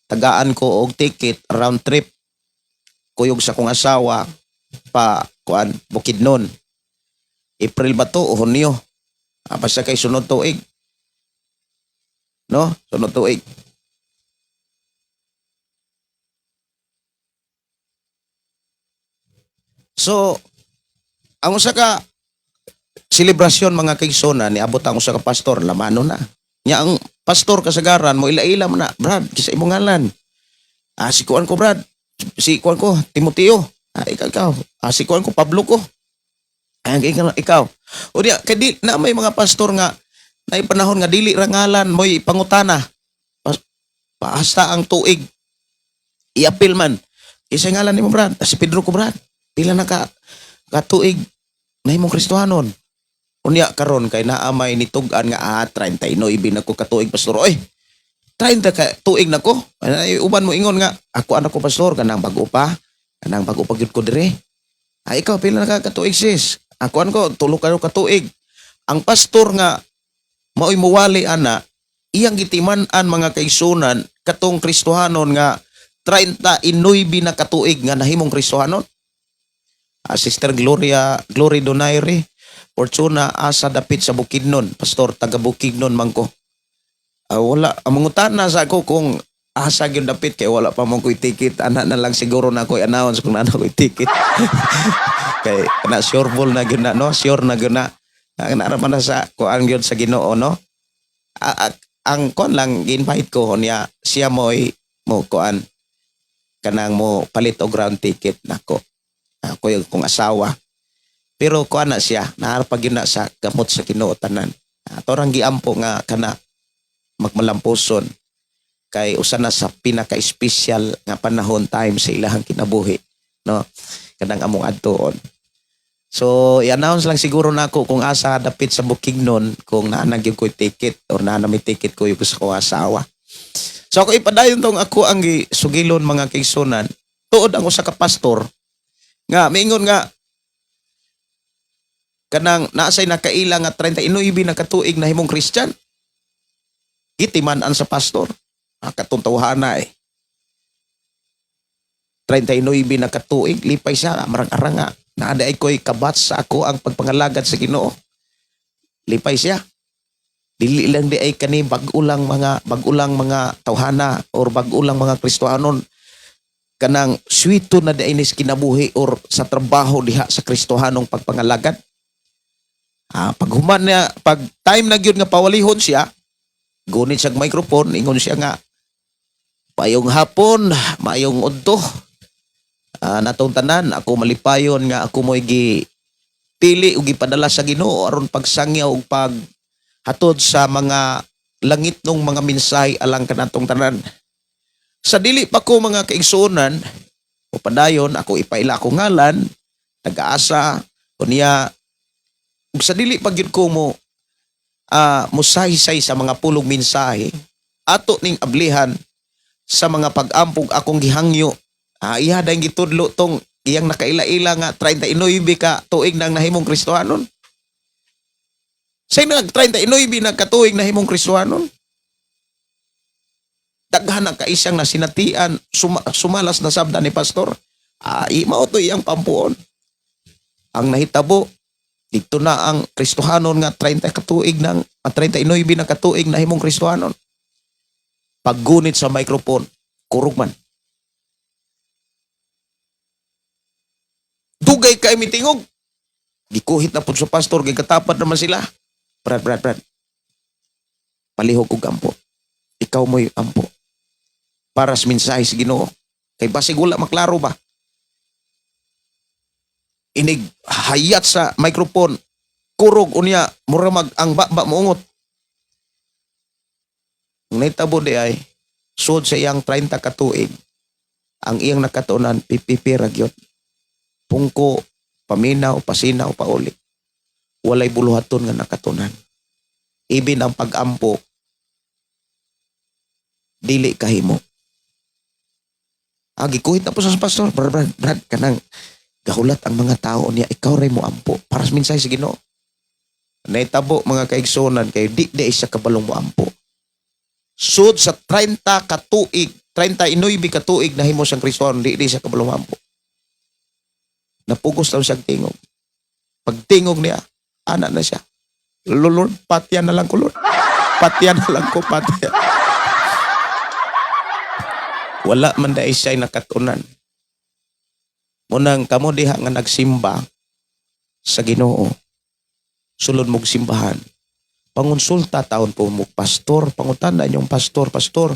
tagaan ko og ticket round trip kuyog sa kong asawa pa kuan Bukidnon. April ba to o Hunyo? Ah, basta kay sunod tuig. No? Sunod tuig. So, ang usa ka selebrasyon, mga kaigsoona, niabot ang usa ka pastor, lamano na. Nya ang pastor kasagaran mo ila-ila mo na, "Brad, kisa imong ngalan?" "Ah, si kuan ko, Brad. Si kuan ko, Timoteo." "Ah, ikaw, ikaw." "Ah, si kuan ko, Pablo ko." "Ah, ikaw, ikaw." O diya, kay di, na may mga pastor nga, na panahon nga dili ra ngalan mo'y pangutana. Paasta ang tuig. Iapil man. "Isa ngalan nimo, Brad?" "Ah, si Pedro ko, Brad." "Pila na ka katuig na imong Kristohanon?" Unya karon kay naa may nitug-an nga, "Ah, 39 na ko katuig, pastor." "Oy, 30 ka tuig na ko." Ay, uban mo ingon nga, "Ako anak ko, pastor, kanang bago pa. Kanang bago pa gyud ko dire." "Ay, ikaw, pila na ka katuig, sis?" "Ako an ko, 3 ka katuig." Ang pastor nga maoy muwali ana, iyang gitiman-an, mga kaigsunan, katong Kristohanon nga 39 na katuig nga nahimong Kristohanon. Ah, Sister Gloria, Glory Donaire, Fortuna, asa dapit sa Bukidnon? "Pastor, taga Bukidnon man ko." Ah, wala, ang mangutana sa ako kung asa gyud dapit kay wala pa mo ko'y ticket. Ana na lang siguro na ko i-announce kung naa na ko'y ticket. Kay na sure ball na gyud na, no? Sure na gyud na. Ah, naa man na sa kuan gyud sa Ginoo, no? Ah, ah, ang kuan lang, gi-invite ko niya siya mo'y mo kuan kanang mo palit og round ticket nako. Ako yung kong asawa. Pero kuan na siya, naa pa gyud na sa gamot sa Ginoo tanan. Atorang giampo nga kana magmalampuson kay usa na sa pinaka-espesyal nga panahon, time sa ilahang kinabuhi, no, kanang among adtuon. So i-announce lang siguro nako kung asa dapit sa Bukidnon kung naa na gyud ko'y ticket or naa na may ticket ko yung sa kong asawa. So ako ipadayon tong ako ang sugilon, mga kaigsunan. Tuod ang usa ka pastor nga miingon nga kanang naasay nakaila nga 39 na katuig na himong Christian. Gitiman-an sa pastor. Ah, katong tawhana eh. 39 na katuig, lipay siya, marang-arang nga. Naa diay ko'y ka-batch sa ako ang pagpangalagad sa Ginoo. Lipay siya. Dili lang di ay kani bag-o lang mga tawhana or bag-o lang mga Kristohanon, kanang swito na di ay nis kinabuhi or sa trabaho diha sa Kristohanong pagpangalagad. Ah, pag human niya, pag time na gyud nga pawalihon siya, gunit siya microphone, ingon siya nga, "Maayong hapon, maayong udto. Ah, natong tanan, ako malipayon nga ako mo'y gi pili ug gipadala sa Ginoo aron pagsangyaw ug paghatod sa mga langit nung mga mensahe alang kanatong tanan. Sa dili pa ko, mga kaigsuonan, o padayon ako ipaila akong ngalan, taga-asa, unya ug sa dili pa gyud ko mo musaysay sa mga pulong mensahe, ato ning ablihan sa mga pag-ampog akong gihangyo." Ah, iya dayong gitudlo tong iyang nakaila-ila nga 39 ka tuig nang nahimong Kristohanon. Say nag 39 na katuig nahimong Kristohanon. Daghan ang kaisang na sinatian, sumalas na sabda ni pastor. Ah, mao to iyang pampuon. Ang nahitabo dito na ang Kristohanon nga 30 katuig ng 39 na katuig nahimong Kristohanon. Paggunit sa microphone, kurog man. Dugay kay mitingog. Gikuhit na pud sa pastor, gikatapat naman sila. "Brad, Brad, Brad. Palihog og ampo. Ikaw mo'y ampo. Para sa mensahe sa Ginoo. Kay basig wala maklaro ba?" Inig hayat sa microphone, kurog, unya mura mag ang baba moungot. Ang nahitabo di ay sud sa iyang 30 katuig. Ang iyang nakatunan, pipipi ra gyud. Pungko, paminaw, pasinaw, pauli. Walay buluhaton nga nakatunan. Ibin ang pagampo, dili kahimo. Ah, gikuhit na po sa pastor. Brad, Brad, Brad, kanang gahulat ang mga tao niya, ikaw ray mo ampo. Para sa mensahe sa Ginoo. Naitabo mga kaigsunan kay di di siya kabalong mo ampo. Sud sa 30 katuig, 39 katuig nahimo siyang Kristohan, di di siya kabalong mo ampo. Napugos lang siyang tingog. Pagtingog niya, ana na siya. Lord, patyan na lang ko, Lord. Patyan na lang ko, patyan. Wala man dai siya'y nakatunan. Munang kamo diha nga nagsimba sa Ginoo. Sulod mog simbahan. Pangonsulta taon po mo pastor, pangutana inyong pastor, pastor,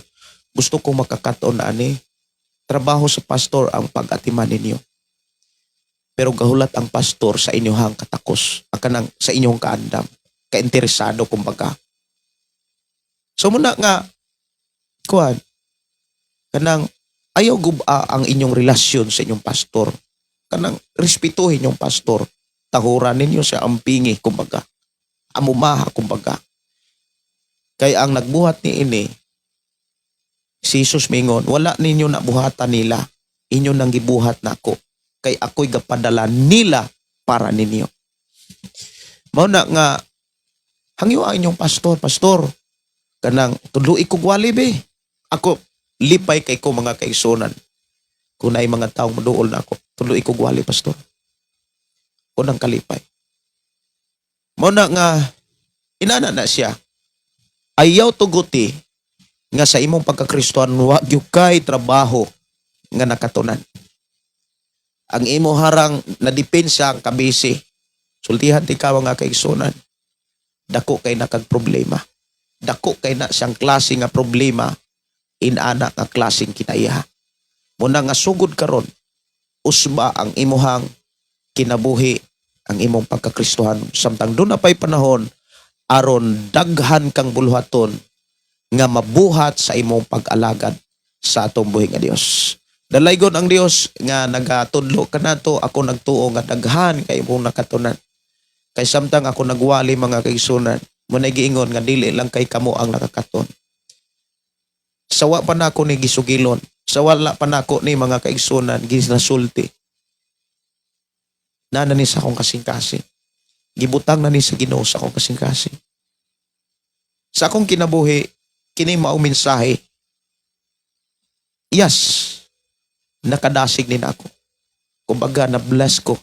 gusto ko makakaton ani. Trabaho sa pastor ang pag-atiman ninyo. Pero gahulat ang pastor sa inyong katakos, akanang sa inyong kaandam, kainteresado kumbaga. So muna nga kuan kanang ayaw guba ang inyong relasyon sa inyong pastor. Kanang respetuhin yung pastor. Tahuran ninyo siya ampingi kumbaga. Amumaha kumbaga. Kay ang nagbuhat ni ini si Jesus mingon, wala ninyo nabuhatan nila. Inyo nang gibuhat nako. Kay ako'y gapadala nila para ninyo. Mao na nga hangyo ang inyong pastor, pastor. Kanang tudloi ko gwali be. Ako lipay kay ko mga kaigsunan. Kung naay mga taong moduol na ako, tudloi ko gwali pastor. Kunang kalipay. Mao na nga inana na siya. Ayaw tuguti nga sa imong pagkakristohan wa gyud kay trabaho nga nakatunan. Ang imo harang na depensa ang kabisi. Sultihan ti ka nga kaigsunan. Dako kay nakag problema. Dako kay na siyang klase nga problema inana nga klaseng kinaiha. Muna nga sugod karon usba ang imuhang kinabuhi ang imong pagkakristohan samtang doon na pa'y panahon aron daghan kang buluhaton nga mabuhat sa imong pag-alagad sa atong buhi nga Dios. Dalaygon ang Dios nga nagatudlo kanato, ako nagtuo nga daghan kay imong nakatunan. Kay samtang ako nagwali mga kaigsunan, mo giingon nga dili lang kay kamo ang nakakaton. Sawa pa nako ni gisugilon, sa wala pa nako ni mga kaigsunan ginasulti. Nana ni sa akong kasing-kasing. Gibutang na ni sa Ginoo sa akong kasing-kasing. Sa akong kinabuhi, kini mao mensahe. Yes, nakadasig ni nako. Kumbaga na-bless ko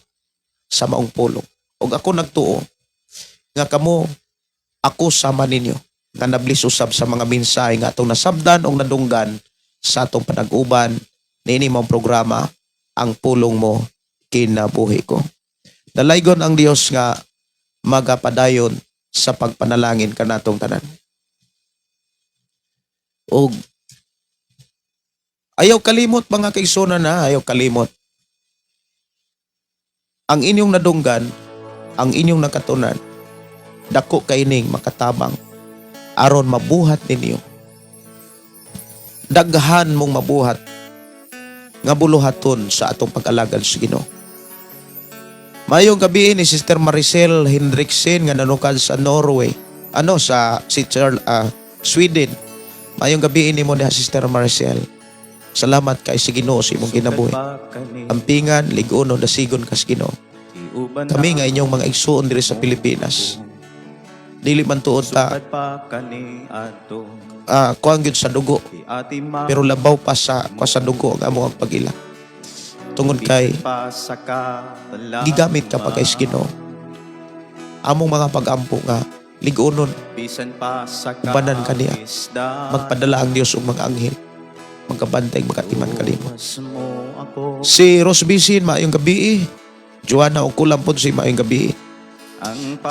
sa maong pulong. Og ako nagtuo nga kamo ako sama ninyo nga na-bless usab sa mga mensahe nga atong nasabdan o nadunggan sa atong panag-uban niini mong programa ang pulong mo kinabuhi ko. Dalaygon ang Dios nga magapadayon sa pagpanalangin kanatong tanan. Og ayaw kalimot mga kaigsunan na, ayaw kalimot. Ang inyong nadunggan, ang inyong nakatunan, dako kaining makatabang aron mabuhat ninyo. Daghan mong mabuhat nga buluhaton sa atong pag-alagad sa Ginoo. Mayong gabi ni Sister Maricel Hendrickson nga nanukad sa Norway. Ano sa si Charles, Sweden. Mayong gabi nimo diha Sister Maricel. Salamat kay sa Ginoo sa imong kinabuhi. Ampingan, lig-unon, dasigon kas Ginoo. Kami nga inyong mga igsuon diri sa Pilipinas. Dili man tuod ta kuan gyud sa dugo, pero labaw pa sa kuan sa dugo ang among pag-ila. Tungod kay gigamit ka pa kay sa Ginoo. Among mga pag-ampo nga lig-unon, ubanan ka niya. Magpadala ang Dios og mga anghel. Magkabantay, magkatiman kanimo. Si Rose Bisin, maayong gabi. Joanna Ukulam po si maayong gabi.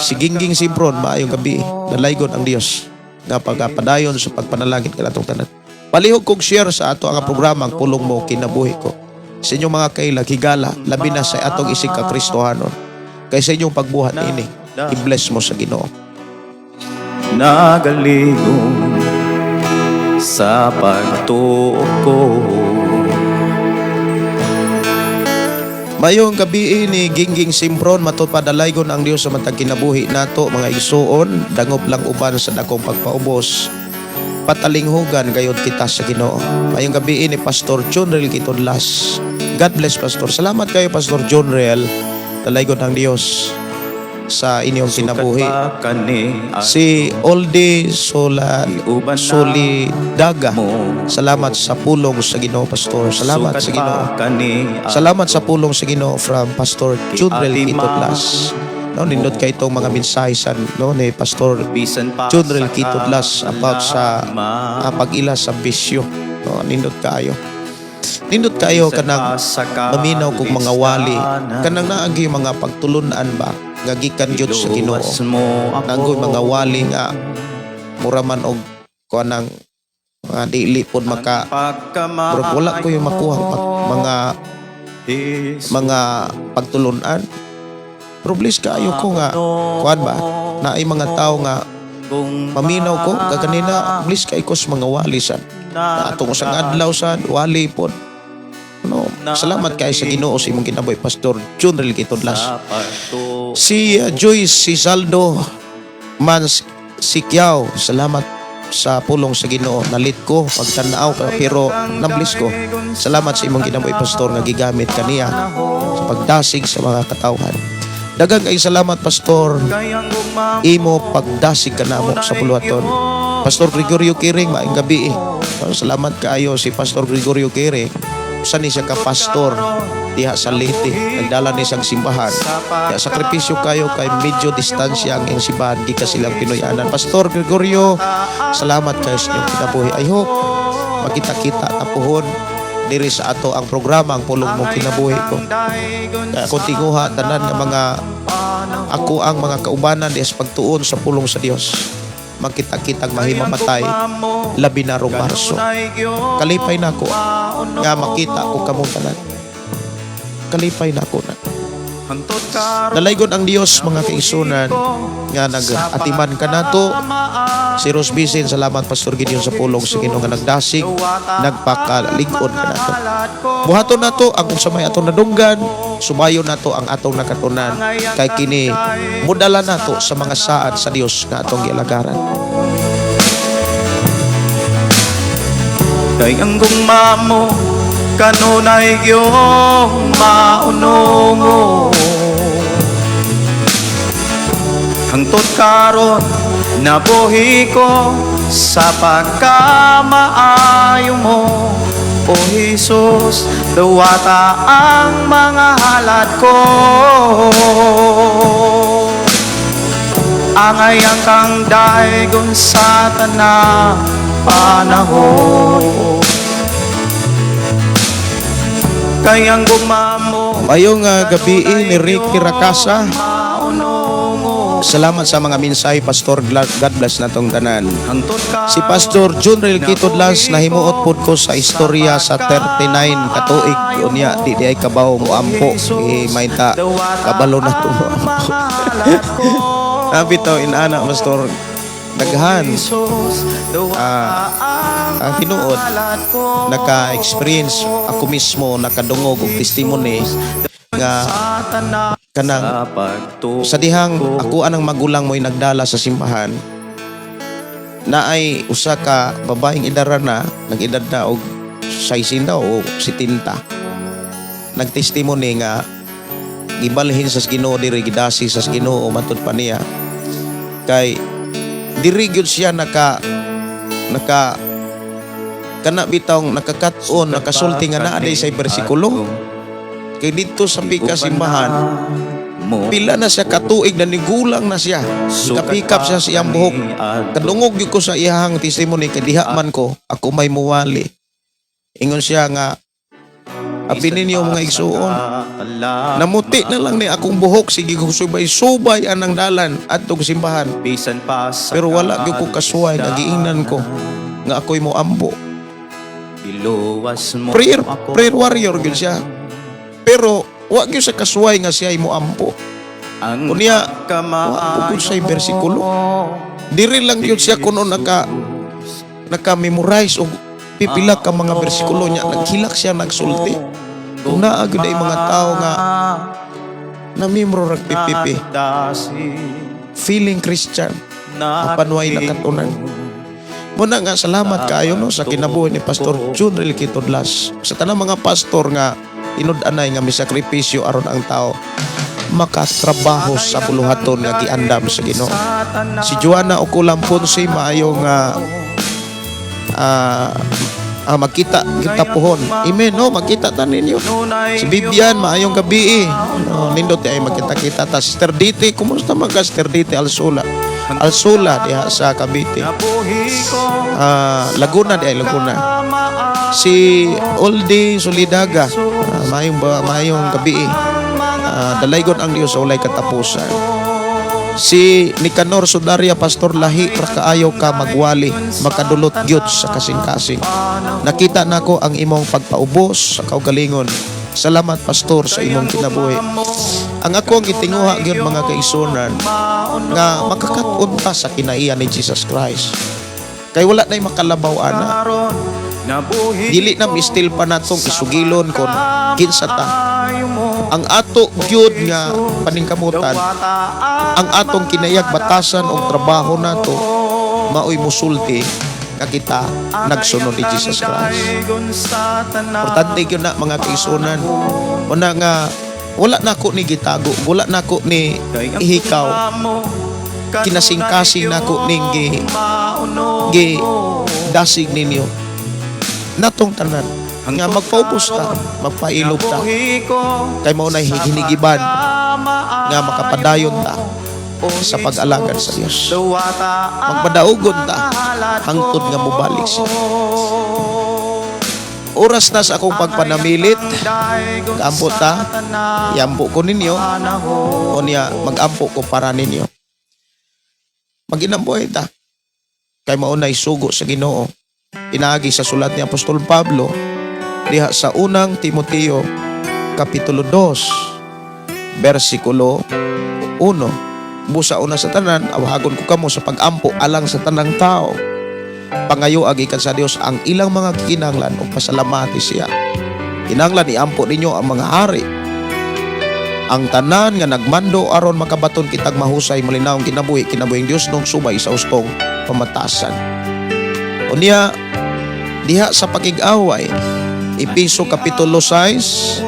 Si Gingging Simpron, maayong gabi. Dalaygon ang Dios nga pagpadayon sa pagpanalangin kanatong tanan. Palihog kog share sa ato ang programa ang pulong mo kinabuhi ko. Sa inyong mga kailag, higala, labi na sa atong isig ka Kristohanon. Kay sa inyong pagbuhat ini, i-bless mo sa Ginoo. Nagaligong sa pagtuo ko. Mayong gabi ni Gingging Simpron, matod pa dalaygon ang Dios sa matag kinabuhi nato, mga igsuon, dangop lang uban sa dakong pagpaubos. Patalinghugan gayod kita sa Ginoo. Mayong gabi ni Pastor Junrel Kitudlas. God bless, Pastor. Salamat kayo, Pastor Junrel. Dalaygon ang Dios sa inyong kinabuhi. Si Oldie Sola Solidaga. Salamat sa pulong sa Ginoo, Pastor. Salamat sa Ginoo. Salamat sa pulong sa Ginoo from Pastor Junrel Kitudlas. No, nindot kay itong mga mensahe sa, no, ni Pastor Junrel Kitudlas about sa pag-ila sa bisyo. No, nindot kayo. Nindot kayo kanang maminaw kog mga wali kanang naagi mga pagtulunan ba nga gikan gyud sa Ginoo. Nanggoy mga wali nga mura man og kuanang mga dili pod maka murag wala ko yung makuha mga pagtulunan. Pero bless kaayo ko nga kuan ba naay mga tao nga maminaw ko kaganina. Bless kay ko sa mga wali sad na atong usang adlaw sad wali pod, no. Salamat kay sa Ginoo sa imong kinabuhi, Pastor Junrel Kitudlas. Si Joyce Cisaldo Mans Sikiao, salamat sa pulong sa Ginoo. Nalit ko pagtanaw pero nabliss ko. Salamat sa imong kinabuhi, Pastor, nga gigamit kaniya sa pagdasig sa mga katawhan. Daghang kay salamat, Pastor, imo pagdasig kanamo sa buluhaton. Pastor Gregorio Kiring, maayong gabi eh. Salamat kaayo. Si Pastor Gregorio Kiring, usa ni siya ka pastor diha sa Leyte. Nagdala ni siyang simbahan. Kaya sakripisyo kayo kay medyo distansya ang iyang simbahan gikan silang Pinoyanan. Pastor Gregorio, salamat kayo sa inyong kinabuhi. I hope makita-kita tapuhon diri sa ato ang programa, ang Pulong Mo Kinabuhi Ko. Kaya kung tinguha tanan nga mga ako ang mga kaubanan di sa pagtuon sa pulong sa Dios, magkita-kitang mahimamatay labi na rong Marso. Kalipay na ako nga makita ko kamong tanan. Kalipay na ako na. Dalaygon ang Dios, mga kaigsunan, nga nag-atiman ka nato. Si Rose Bisin, salamat, Pastor Gideon, sa pulong sa Ginoo nga nagdasig, nagpakalig-on ka nato. Buhaton nato ang unsa may atong nadunggan, subayon nato ang atong nakatunan kay kini mudala nato sa mga saad sa Dios nga atong gialagaran. Kay ang gugma mo kanunay gyud maunongo. Hangtod karon nabuhi ko sa pagkamaayo mo. O Jesus, duwata ang mga halad ko. Angay ang kang daygon sa tanang panahon. Kay ang gugma mo Mayong gabi ni Ricky Rakasa. Salamat sa mga mensahe, Pastor. God bless natong tanan. Si Pastor Junrel Kitudlas, nahimuot pod ko sa istorya sa 39 katuig unya di di ay kabaw mo ampo eh, may ta kabalo na to mo ampo. Bitaw inana, Pastor, daghan. Ang tinuod, naka-experience ako mismo, nakadungog og testimony nga kanang sa dihang ako anang magulang mo'y nagdala sa simbahan na ay usa ka babaeng idara na nag-edad na og 60 o 70, nagtestimony nga gibalhin sa Ginoo diri, gidasi sa Ginoo. Matud pa niya kay diri gyud siya naka naka kana bitawng nakakat-on, nakasulti nga naa day sa bersikulo kay didto sa pika simbahan, pila na siya katuig na nigulang na siya, kapikap siya sa iyang buhok. Kadungog gyud ko sa iyang testimony kay diha man ko ako may muwali. Ingon siya nga, "Abi ninyo, mga igsuon, namuti na lang ni akong buhok, sige ko subay-subay anang dalan adtong simbahan." Bisan pa sa Pero wala gyud ko kasuway nga giingnan ko nga ako'y moambo. Iluwas mo Prayer ako. Prayer warrior gyud siya. Pero wa gyud sa kasuway nga siya ay moambo. Ang Unya, pagkamaayo wa pud siya bersikulo. Diri lang gyud siya kuno naka naka-memorize og pipila ka mga bersikulo niya. Naghilak siya, nagsulti. Kung naa gyud ay mga tao nga namimro rag pipipi, feeling Christian, apan way nakatunan. Muna nga salamat kaayo, no, sa kinabuhi ni Pastor Junril Kitudlas. Sa tanang mga pastor nga tinud-anay nga misakripisyo aron ang tao makatrabaho sa buluhaton nga giandam sa Ginoo. Si Joanna Okulam Ponce, maayo nga magkita kita pohon. Amen, no, magkita ta ninyo. Si Vivian, maayong gabi. No, nindot ay magkita-kita ta. Sister Diti, kumusta man ka, Sister Diti Alsula? Alsula diha sa Cavite. Laguna di ay Laguna. Si Oldie Solidaga, maayong gabi. Dalaygon ang Dios sa walay katapusan. Si Nicanor Sudaria, "Pastor, lahi ra kaayo ka magwali, makadulot gyud sa kasing-kasing. Nakita nako ang imong pagpaubos sa kaugalingon. Salamat, Pastor, sa imong kinabuhi." Ang ako ang gitinguha gyud, mga kaigsuonan, nga makakat-on ta sa kinaiya ni Jesus Christ. Kay wala na'y makalabaw ana. Dili na mistil pa natong isugilon kon kinsa ta. Ang ato gyud nga paningkamutan, ang atong kinayag batasan og trabaho nato maoy musulti nga kita nagsunod ni Jesus Christ. Importante gyud na, mga kaigsuonan. Una nga wala nako ni gitago, wala nako ni ihikaw. Kinasingkasing nako ning gi dasig ninyo natong tanan nga magpaubos ta, magpailob ta kay mao nay hinigiban nga makapadayon ta sa pag-alagad sa Dios. Magpadaugon ta hangtod nga mobalik siya. Oras na sa akong pagpanamilit. Kaampo ta, iampo ko ninyo, o niya mag-ampo ko para ninyo. Maginambuhay ta. Kay mao nay sugo sa Ginoo. Pinaagi sa sulat ni Apostol Pablo diha sa Unang Timoteo kapitulo 2 bersikulo 1. "Busa una sa tanan, awhagon ko kamo sa pag-ampo alang sa tanang tao. Pangayo gikan sa Dios ang ilang mga kinahanglan ug pasalamati siya. Kinahanglan iampo ninyo ang mga hari, ang tanan nga nagmando aron makabaton kitag mahusay, malinawong kinabuhi, kinabuhing Dios nung subay sa ustong pamatasan." Unya diha sa pakig-away, Epeso kapitulo 6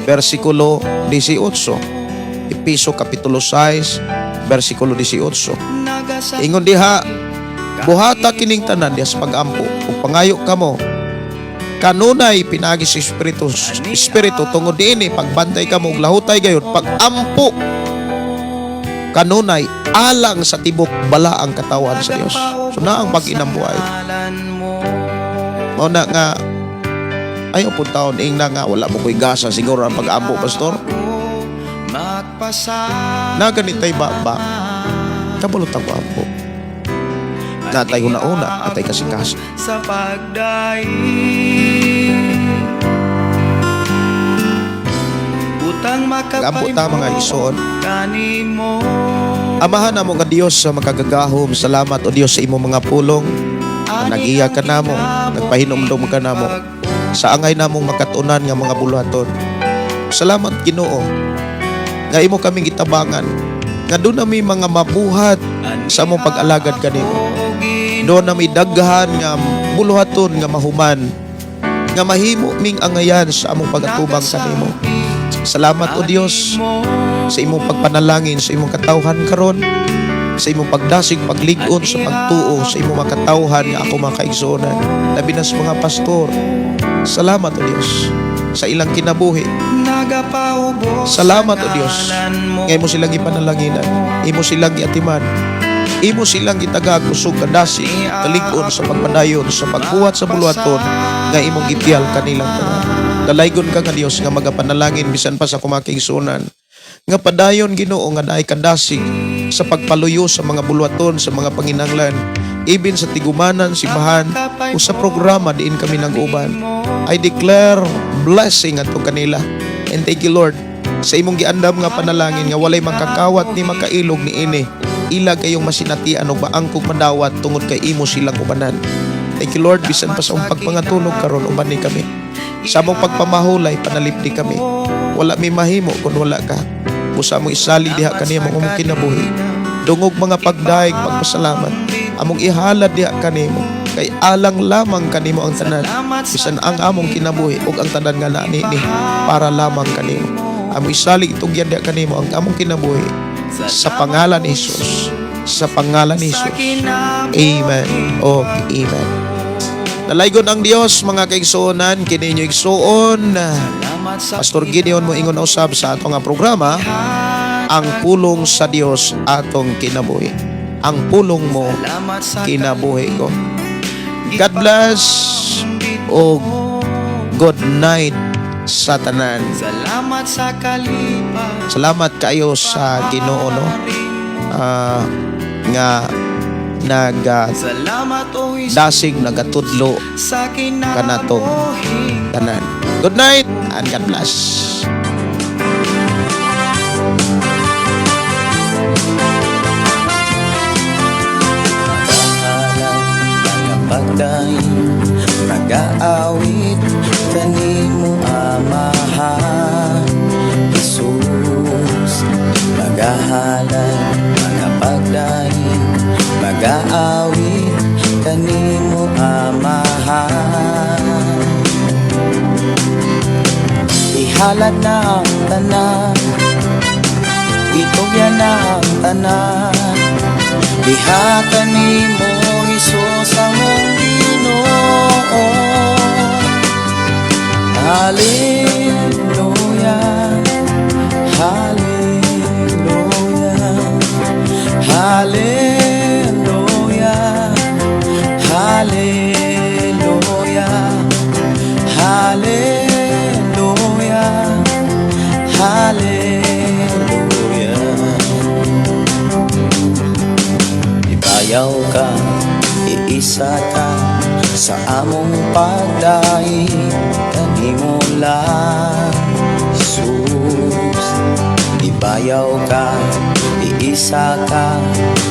bersikulo 18. Epeso kapitulo 6 bersikulo 18. Ingon diha, "Buhata kining tanan," diha sa pag-ampo, "ug pangayo kamo kanunay pinaagi sa Espiritu. Tungod diini pagbantay kamo ug lahutay gayud pag-ampo kanunay alang sa tibok balaang katawhan sa Dios." So na ang pag-inambuhay. Mao na nga ayaw pud taon ingna nga wala mo ko'y gasa siguro ang pag-ampo, Pastor. Na ganitay ba kabalo tag ampo. Natay huna-huna, natay kasing-kasing. Sa pagdaig Butang Gampo ta, mga igsoon. Kanimo. Amahan namo nga Dios sa makagagahom, salamat o Dios sa imong mga pulong. Nagiya ka namo, nagpahinumdum ka namo sa angay namong makatunan nga mga buluhaton. Salamat, Ginoo, nga imo kaming gitabangan nga doon nami mga mabuhat sa among pag-alagad kanimo. Doon nami daghan nga buluhaton nga mahuman nga mahimo ming angayan sa among pag-atubang kanimo. Salamat, O Dios, sa imong pagpanalangin sa imong katawhan karon, sa imong pagdasig, paglig-on sa pagtuo sa imong mga katawhan nga ako mga kaigsuonan, labi na sa mga pastor. Salamat, O Dios, sa ilang kinabuhi. Salamat, O Dios, nga imo silang ipanalanginan, imo silang giatiman, imo silang gitagag kusog, kadasig, kalig-on sa pagpadayon sa pagbuhat sa buluhaton nga imong gipiyal kanilang tanan. Dalaygon ka nga Dios nga magapanalangin bisan pa sa kumakigsunan nga padayon, Ginoo, nga naay kadasig sa pagpaluyo sa mga buluhaton, sa mga panginahanglan, ibin sa tigumanan, simbahan o sa programa diin kami nag-uban. I declare blessing ato kanila and thank you, Lord, sa imong giandam nga panalangin nga walay makakawat ni makailog ni ini. Ila kayong masinatian og maangkog madawat tungod kay imo silang ubanan. Thank you, Lord, bisan pa sa among pagpangatulog karon, uban ni kami. Sa among pagpamahulay, panalipdi kami. Wala mi mahimo kung wala ka. Busa among isali diha kanimo among kinabuhi. Dungog mga pagdayeg, pagpasalamat. Among ihalad diha kanimo kay alang lamang kanimo ang tanan. Bisan ang among kinabuhi ug ang tanan nga naa niini para lamang kanimo. Among isalig, itugyan diha kanimo ang among kinabuhi sa pangalan ni Jesus. Sa pangalan ni Jesus. Amen o amen. Dalaygon ang Dios, mga kaigsuonan, kini inyo igsuon Pastor Gideon mo ingon usab sa atong nga programa, Ang Pulong sa Dios Atong Kinabuhi. Ang pulong mo, kinabuhi ko. God bless o good night sa tanan. Salamat sa kalipas. Salamat kayo sa Ginoo, no? Nga nag Salamat, O Jesus, dasig, nagatudlo sa kanatong kinabuhi. Tanan. Good night and God bless. Mga pagdaig, nagaawit kanimo, Amahan Jesus. Magahalad, mga pagdaig, magaawit kanimo, Amahan. Ihalad na ang tanan, itugyan na ang tanan diha kanimo, Hesus, among Ginoo. Hallelujah, Hallelujah, Hallelujah, Hallelujah, Hallelujah, Hallelujah. Ibayaw ka, iisa ka sa among pagdaig kanimo lang, Jesus. Ibayaw ka, iisa ka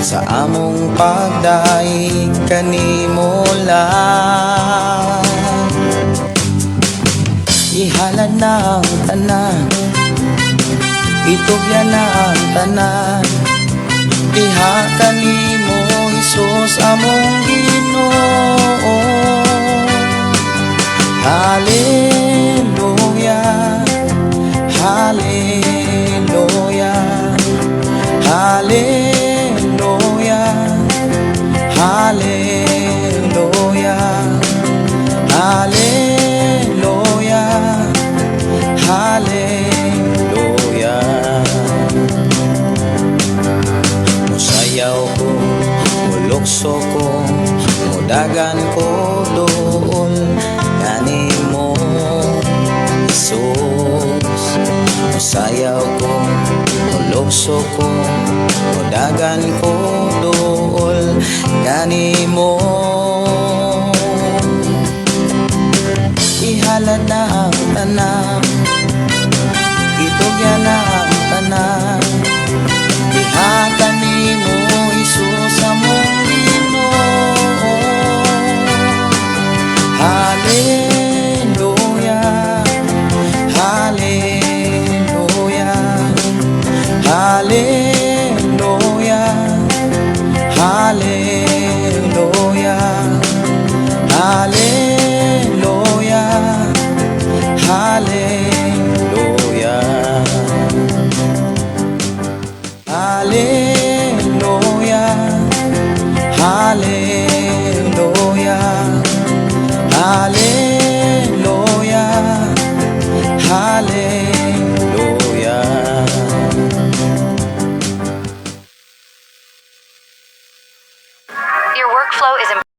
sa among pagdaig kanimo lang. Ihalad na ang tanan, itugyan na ang tanan diha kanimo, Hesus, among Ginoo. Hallelujah, Hallelujah, Hallelujah, Hallelujah, Hallelujah, Hallelujah. Musayaw ko, mulukso ko, mudagan ko dool kanimo, Jesus. Musayaw ko, mulukso ko, mudagan ko dool kanimo. Ihalad na ang tanan, itugyan na ang tanan diha kanimo, Hesus, among Ginoo. Hallelujah, Hallelujah, Hallelujah.